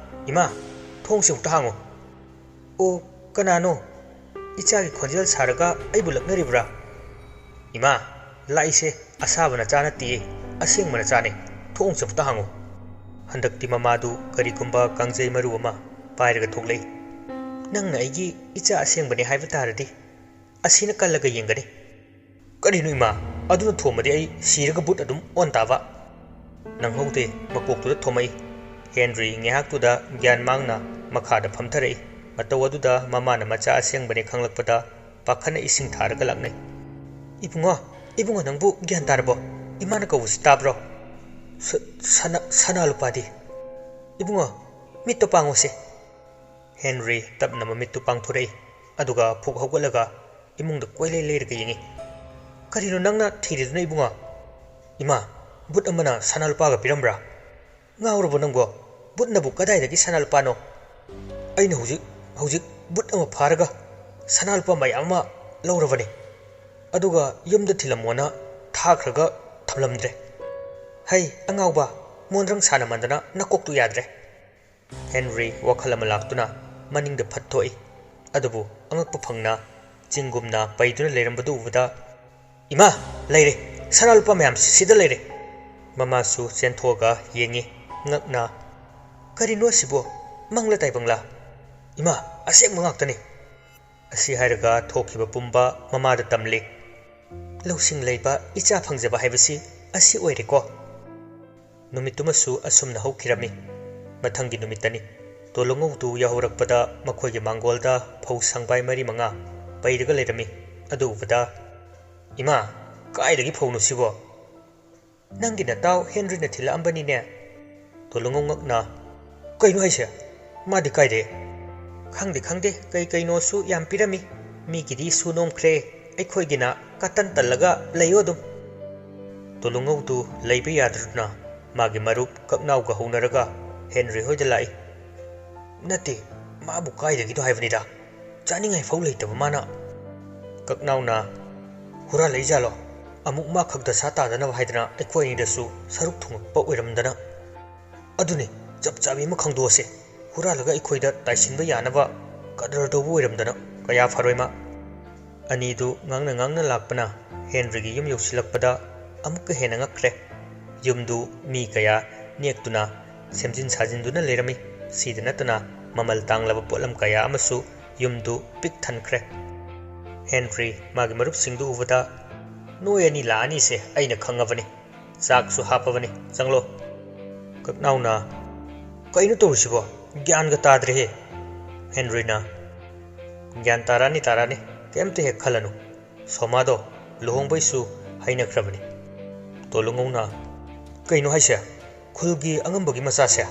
ꯏꯃꯥ, ꯊꯣꯡꯁꯤ ꯑꯃꯨꯛꯇ ꯍꯥꯡꯉꯨ꯫" "ꯑꯣ, ꯀꯅꯥꯅꯣ?" ꯏꯆꯥꯒꯤ ꯈꯣꯟꯖꯦꯜ ꯁꯥꯔꯒ ꯑꯩꯕꯨ ꯂꯛꯅꯔꯤꯕ꯭ꯔꯥ? ꯏꯃꯥ, ꯂꯥꯛꯏꯁꯦ ꯑꯁꯥꯕ ꯅꯆꯥ ꯅꯠꯇꯤꯌꯦ, ꯑꯁꯦꯡꯕ ꯅꯆꯥꯅꯦ꯫ ꯊꯣꯡ ꯆꯐꯨꯠꯇ ꯍꯥꯡꯉꯨ꯫ ꯍꯟꯗꯛꯇꯤ ꯃꯃꯥꯗꯨ ꯀꯔꯤꯒꯨꯝꯕ ꯀꯥꯡꯖꯩ ꯃꯔꯨ ꯑꯃ ꯄꯥꯏꯔꯒ ꯊꯣꯛꯂꯛꯏ꯫ "ꯅꯪꯅ ꯑꯩꯒꯤ ꯏꯆꯥ ꯑꯁꯦꯡꯕꯅꯦ ꯍꯥꯏꯕ ꯇꯥꯔꯗꯤ ꯑꯁꯤꯅ ꯀꯜꯂꯒ ꯌꯦꯡꯒꯅꯤ꯫" "ꯀꯔꯤꯅꯣ ꯏꯃꯥ? ꯑꯗꯨꯅ ꯊꯣꯝꯃꯗꯤ ꯑꯩ ꯁꯤꯔꯒ ꯕꯨꯠ ꯑꯗꯨꯝ ꯑꯣꯟ ꯇꯥꯕ꯫" ꯅꯪꯍꯧꯗꯦ, ꯃꯀꯣꯛꯇꯨꯗ ꯊꯣꯝꯃꯛꯏ꯫ ꯍꯦꯟꯔꯤ ꯉꯥꯏꯍꯥꯛꯇꯨꯗ ꯒ꯭ꯌꯥꯟ ꯃꯥꯡꯅ ꯃꯈꯥꯗ ꯐꯝꯊꯔꯛꯏ꯫ ꯃꯇꯧ ꯑꯗꯨꯗ ꯃꯃꯥꯅ ꯃꯆꯥ ꯑꯁꯦꯡꯕꯅꯦ ꯈꯪꯂꯛꯄꯗ ꯄꯥꯈꯠꯅ ꯏꯁꯤꯡ ꯊꯥꯔꯒ ꯂꯥꯛꯅꯩ꯫ "ꯏꯕꯨꯡꯉꯣ, ꯏꯕꯨꯡꯉꯣ, ꯅꯪꯕꯨ ꯒ꯭ꯌꯥꯟ ꯇꯥꯔꯕꯣ? ꯏꯃꯥꯅ ꯀꯧꯕꯁꯤ ꯇꯥꯕ꯭ꯔꯣ? ꯁ-, ꯁꯅꯥ, ꯁꯅꯥ ꯂꯨꯄꯥꯗꯤ? ꯏꯕꯨꯡꯉꯣ, ꯃꯤꯠꯇꯣ ꯄꯥꯡꯉꯣꯁꯦ꯫" ꯍꯦꯟꯔꯤ ꯇꯞꯅ ꯃꯃꯤꯠꯇꯨ ꯄꯥꯡꯊꯣꯔꯛꯏ, ꯑꯗꯨꯒ ꯐꯨꯛ ꯍꯧꯒꯠꯂꯒ ꯏꯃꯨꯡꯗ ꯀꯣꯏꯂꯩ ꯂꯩꯔꯒ ꯌꯦꯡꯉꯤ꯫ "ꯀꯔꯤꯅꯣ ꯅꯪꯅ ꯊꯤꯔꯤꯗꯨꯅ, ꯏꯕꯨꯡꯉꯣ?" "ꯏꯃꯥ, ꯕꯨꯠ ꯑꯃꯅ ꯁꯅꯥ ꯂꯨꯄꯥꯒ ꯄꯤꯔꯝꯕ꯭ꯔꯥ? ꯉꯥꯎꯔꯕꯣ ꯅꯪꯕꯣ? ꯕꯨꯠꯅꯕꯨ ꯀꯗꯥꯏꯗꯒꯤ ꯁꯅꯥ ꯂꯨꯄꯥꯅꯣ? ꯑꯩꯅ ꯍꯧꯖꯤꯛ, ꯍꯧꯖꯤꯛ ꯕꯨꯠ ꯑꯃ ꯐꯥꯔꯒ ꯁꯅꯥ ꯂꯨꯄꯥ ꯃꯌꯥꯝ ꯑꯃ ꯂꯧꯔꯕꯅꯤ꯫ ꯑꯗꯨꯒ ꯌꯨꯝꯗ ꯊꯤꯜꯂꯝꯃꯣꯅ ꯊꯥꯈ꯭ꯔꯒ ꯊꯝꯂꯝꯗ꯭ꯔꯦ꯫ ꯍꯩ, ꯑꯉꯥꯎꯕ, ꯃꯣꯟꯗ꯭ꯔꯪ ꯁꯥꯟꯅꯃꯟꯗꯅ ꯅꯀꯣꯛꯇꯨ ꯌꯥꯗ꯭ꯔꯦ꯫" ꯍꯦꯟꯔꯤ ꯋꯥꯈꯜ ꯑꯃ ꯂꯥꯛꯇꯨꯅ ꯃꯅꯤꯡꯗ ꯐꯠ ꯊꯣꯛꯏ꯫ ꯑꯗꯨꯕꯨ ꯑꯉꯛꯄ ꯐꯪꯅ ꯆꯤꯡꯒꯨꯝꯅ ꯄꯩꯗꯨꯅ ꯂꯩꯔꯝꯕꯗꯨ ꯎꯕꯗ, "ꯏꯃꯥ, ꯂꯩꯔꯦ! ꯁꯅꯥ ꯂꯨꯄꯥ ꯃꯌꯥꯝ ꯁꯤꯗ ꯂꯩꯔꯦ!" ꯃꯃꯥꯁꯨ ꯆꯦꯟꯊꯣꯛꯑꯒ ꯌꯦꯡꯉꯤ, ꯉꯛꯅ, "ꯀꯔꯤꯅꯣ ꯑꯁꯤꯕꯣ? ꯃꯪꯂ ꯇꯥꯏꯕꯪꯂ? ꯏꯃꯥ, ꯑꯁꯦꯡꯕ ꯉꯥꯛꯇꯅꯤ!" ꯑꯁꯤ ꯍꯥꯏꯔꯒ ꯊꯣꯛꯈꯤꯕ ꯄꯨꯝꯕ ꯃꯃꯥꯗ ꯇꯝꯂꯤ꯫ ꯂꯧꯁꯤꯡ ꯂꯩꯕ ꯏꯆꯥ ꯐꯪꯖꯕ ꯍꯥꯏꯕꯁꯤ ꯑꯁꯤ ꯑꯣꯏꯔꯦꯀꯣ꯫ ꯅꯨꯃꯤꯠꯇꯨꯃꯁꯨ ꯑꯁꯨꯝꯅ ꯍꯧꯈꯤꯔꯝꯃꯤ꯫ ꯃꯊꯪꯒꯤ ꯅꯨꯃꯤꯠꯇꯅꯤ꯫ ꯇꯣꯂꯨꯉꯧꯗꯨ ꯌꯥꯍꯧꯔꯛꯄꯗ ꯃꯈꯣꯏꯒꯤ ꯃꯥꯡꯒꯣꯜꯗ ꯐꯧ ꯁꯪꯕꯥꯏ ꯃꯔꯤ ꯃꯉꯥ ꯄꯩꯔꯒ ꯂꯩꯔꯝꯃꯤ꯫ ꯑꯗꯨ ꯎꯕꯗ, "ꯏꯃꯥ, ꯀꯥꯏꯗꯒꯤ ꯐꯧꯅꯣ ꯁꯤꯕꯣ?" "ꯅꯪꯒꯤ ꯅꯇꯥꯎ ꯍꯦꯟꯔꯤꯅ ꯊꯤꯜꯂꯛꯑꯝꯕꯅꯤꯅꯦ꯫" ꯇꯣꯂꯨꯉꯧ ꯉꯛꯅ, "ꯀꯩꯅꯣ ꯍꯥꯏꯁꯦ? ꯃꯥꯗꯤ ꯀꯥꯏꯗꯩ?" "ꯈꯪꯗꯦ, ꯈꯪꯗꯦ, ꯀꯩ ꯀꯩꯅꯣꯁꯨ ꯌꯥꯝ ꯄꯤꯔꯝꯃꯤ꯫ ꯃꯤꯒꯤꯗꯤ ꯁꯨ ꯅꯣꯝꯈ꯭ꯔꯦ, ꯑꯩꯈꯣꯏꯒꯤꯅ ꯀꯇꯟ ꯇꯜꯂꯒ ꯂꯩꯌꯣ ꯑꯗꯨꯝ꯫" ꯇꯣꯂꯨꯉꯧꯗꯨ ꯂꯩꯕ ꯌꯥꯗꯗꯨꯅ ꯃꯥꯒꯤ ꯃꯔꯨꯞ ꯀꯛꯅꯥꯎꯒ ꯍꯧꯅꯔꯒ ꯍꯦꯟꯔꯤ ꯍꯣꯏꯗ ꯂꯥꯛꯏ꯫ "ꯅꯠꯇꯦ, ꯃꯥꯕꯨ ꯀꯥꯏꯗꯒꯤꯅꯣ ꯍꯥꯏꯕꯅꯤꯗ꯫ ꯆꯥꯅꯤꯡꯉꯥꯏ ꯐꯥꯎ ꯂꯩꯇꯕ ꯃꯥꯅ꯫" ꯀꯛꯅꯥꯎꯅ, "ꯍꯨꯔꯥꯜꯂꯛꯏꯖꯥꯠꯂꯣ? ꯑꯃꯨꯛ ꯃꯥ ꯈꯛ ꯗꯁꯥ ꯇꯥꯗꯅꯕ ꯍꯥꯏꯗꯅ ꯑꯩꯈꯣꯏ ꯑꯅꯤꯗꯁꯨ ꯁꯔꯨꯛ ꯊꯨꯡꯉꯛꯄ ꯑꯣꯏꯔꯝꯗꯅ꯫ ꯑꯗꯨꯅꯤ, ꯆꯞ ꯆꯥꯕꯤ ꯑꯃ ꯈꯪꯗꯣꯛꯑꯁꯦ꯫ ꯍꯨꯔꯥꯜꯂꯒ ꯑꯩꯈꯣꯏꯗ ꯇꯥꯏꯁꯤꯟꯕ ꯌꯥꯅꯕ ꯀꯗꯔ ꯇꯧꯕ ꯑꯣꯏꯔꯝꯗꯅ꯫" ꯀꯌꯥ ꯐꯔꯣꯏꯃ꯫ ꯑꯅꯤꯗꯨ ꯉꯥꯡꯅ ꯉꯥꯡꯅ ꯂꯥꯛꯄꯅ ꯍꯦꯟꯔꯤꯒꯤ ꯌꯨꯝ ꯌꯧꯁꯤꯜꯂꯛꯄꯗ ꯑꯃꯨꯛꯀ ꯍꯦꯟꯅ ꯉꯛꯈ꯭ꯔꯦ꯫ ꯌꯨꯝꯗꯨ ꯃꯤ ꯀꯌꯥ ꯅꯦꯛꯇꯨꯅ ꯁꯦꯝꯖꯤꯟ ꯁꯥꯖꯤꯟꯗꯨꯅ ꯂꯩꯔꯝꯃꯤ꯫ ꯁꯤꯗ ꯅꯠꯇꯅ ꯃꯃꯜ ꯇꯥꯡꯂꯕ ꯄꯣꯠꯂꯝ ꯀꯌꯥ ꯑꯃꯁꯨ ꯌꯨꯝꯗꯨ ꯄꯤꯛ ꯊꯟꯈ꯭ꯔꯦ꯫ ꯍꯦꯟꯔꯤ ꯃꯥꯒꯤ ꯃꯔꯨꯞꯁꯤꯡꯗꯨ ꯎꯕꯗ, "ꯅꯣꯏ ꯑꯅꯤ ꯂꯥꯛꯑꯅꯤꯁꯦ ꯑꯩꯅ ꯈꯪꯉꯕꯅꯤ꯫ ꯆꯥꯛꯁꯨ ꯍꯥꯞꯄꯕꯅꯤ, ꯆꯪꯂꯣ꯫" ꯀꯛꯅꯥꯎꯅ, "ꯀꯩꯅꯣ ꯇꯧꯔꯤꯁꯤꯕꯣ? ꯒ꯭ꯌꯥꯟꯒ ꯇꯥꯗ꯭ꯔꯦꯍꯦ꯫" ꯍꯦꯟꯔꯤꯅ, "ꯒ꯭ꯌꯥꯟ ꯇꯥꯔꯛꯑꯅꯤ, ꯇꯥꯔꯛꯑꯅꯤ, ꯀꯩꯝꯇ ꯍꯦꯛ ꯈꯜꯂꯅꯨ꯫ ꯁꯣꯃꯥꯗꯣ ꯂꯨꯍꯣꯡꯕꯩꯁꯨ ꯍꯥꯏꯅꯈ꯭ꯔꯕꯅꯤ꯫" ꯇꯣꯂꯨꯉꯧꯅ, "ꯀꯩꯅꯣ ꯍꯥꯏꯁꯦ? ꯈꯨꯜꯒꯤ ꯑꯉꯝꯕꯒꯤ ꯃꯆꯥꯁꯦ?"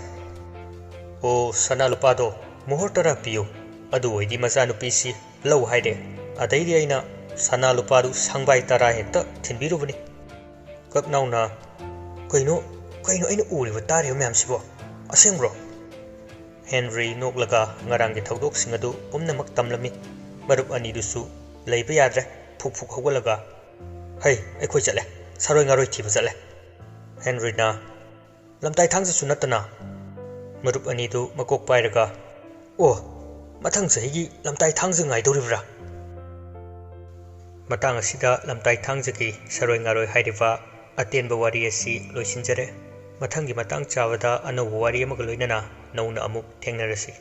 "ꯑꯣ, ꯁꯅꯥ ꯂꯨꯄꯥꯗꯣ ꯃꯣꯍꯣꯔ ꯇꯔꯥ ꯄꯤꯌꯨ, ꯑꯗꯨ ꯑꯣꯏꯗꯤ ꯃꯆꯥꯅꯨꯄꯤꯁꯤ ꯂꯧ ꯍꯥꯏꯔꯦ꯫ ꯑꯗꯩꯗꯤ ꯑꯩꯅ ꯁꯅꯥ ꯂꯨꯄꯥꯗꯨ ꯁꯪꯕꯥꯏ ꯇꯔꯥ ꯍꯦꯛꯇ ꯊꯤꯟꯕꯤꯔꯨꯕꯅꯤ꯫" ꯀꯛꯅꯥꯎꯅ, "ꯀꯩꯅꯣ, ꯀꯩꯅꯣ ꯑꯩꯅ ꯎꯔꯤꯕ ꯇꯥꯔꯤꯕ ꯃꯌꯥꯝꯁꯤꯕꯣ? ꯑꯁꯦꯡꯕ꯭ꯔꯣ?" ꯍꯦꯟꯔꯤ ꯅꯣꯛꯂꯒ ꯉꯔꯥꯡꯒꯤ ꯊꯧꯗꯣꯛꯁꯤꯡ ꯑꯗꯨ ꯄꯨꯝꯅꯃꯛ ꯇꯝꯂꯝꯃꯤ꯫ ꯃꯔꯨꯞ ꯑꯅꯤꯗꯨꯁꯨ ꯂꯩꯕ ꯌꯥꯗ꯭ꯔꯦ꯫ ꯐꯨꯛ ꯐꯨꯛ ꯍꯧꯒꯠꯂꯒ, "ꯍꯩ, ꯑꯩꯈꯣꯏ ꯆꯠꯂꯦ꯫ ꯁꯥꯔꯣꯏ ꯉꯥꯔꯣꯏ ꯊꯤꯕ ꯆꯠꯂꯦ꯫" ꯍꯦꯟꯔꯤꯅ, "ꯂꯝꯇꯥꯏ ꯊꯥꯡꯖꯁꯨ ꯅꯠꯇꯅ?" ꯃꯔꯨꯞ ꯑꯅꯤꯗꯨ ꯃꯀꯣꯛ ꯄꯥꯏꯔꯒ, "ꯑꯣ, ꯃꯊꯪ ꯆꯍꯤꯒꯤ ꯂꯝꯇꯥꯏ ꯊꯥꯡꯖ ꯉꯥꯏꯗꯧꯔꯤꯕ꯭ꯔꯥ?" ꯃꯇꯥꯡ ꯑꯁꯤꯗ ꯂꯝꯇꯥꯏ ꯊꯥꯡꯖꯒꯤ ꯁꯥꯔꯣꯏ ꯉꯥꯔꯣꯏ ꯍꯥꯏꯔꯤꯕ ꯑꯇꯦꯟꯕ ꯋꯥꯔꯤ ꯑꯁꯤ ꯂꯣꯏꯁꯤꯟꯖꯔꯦ꯫ ꯃꯊꯪꯒꯤ ꯃꯇꯥꯡ ꯆꯥꯕꯗ ꯑꯅꯧꯕ ꯋꯥꯔꯤ ꯑꯃꯒ ꯂꯣꯏꯅꯅ ꯅꯧꯅ ꯑꯃꯨꯛ ꯊꯦꯡꯅꯔꯁꯤ꯫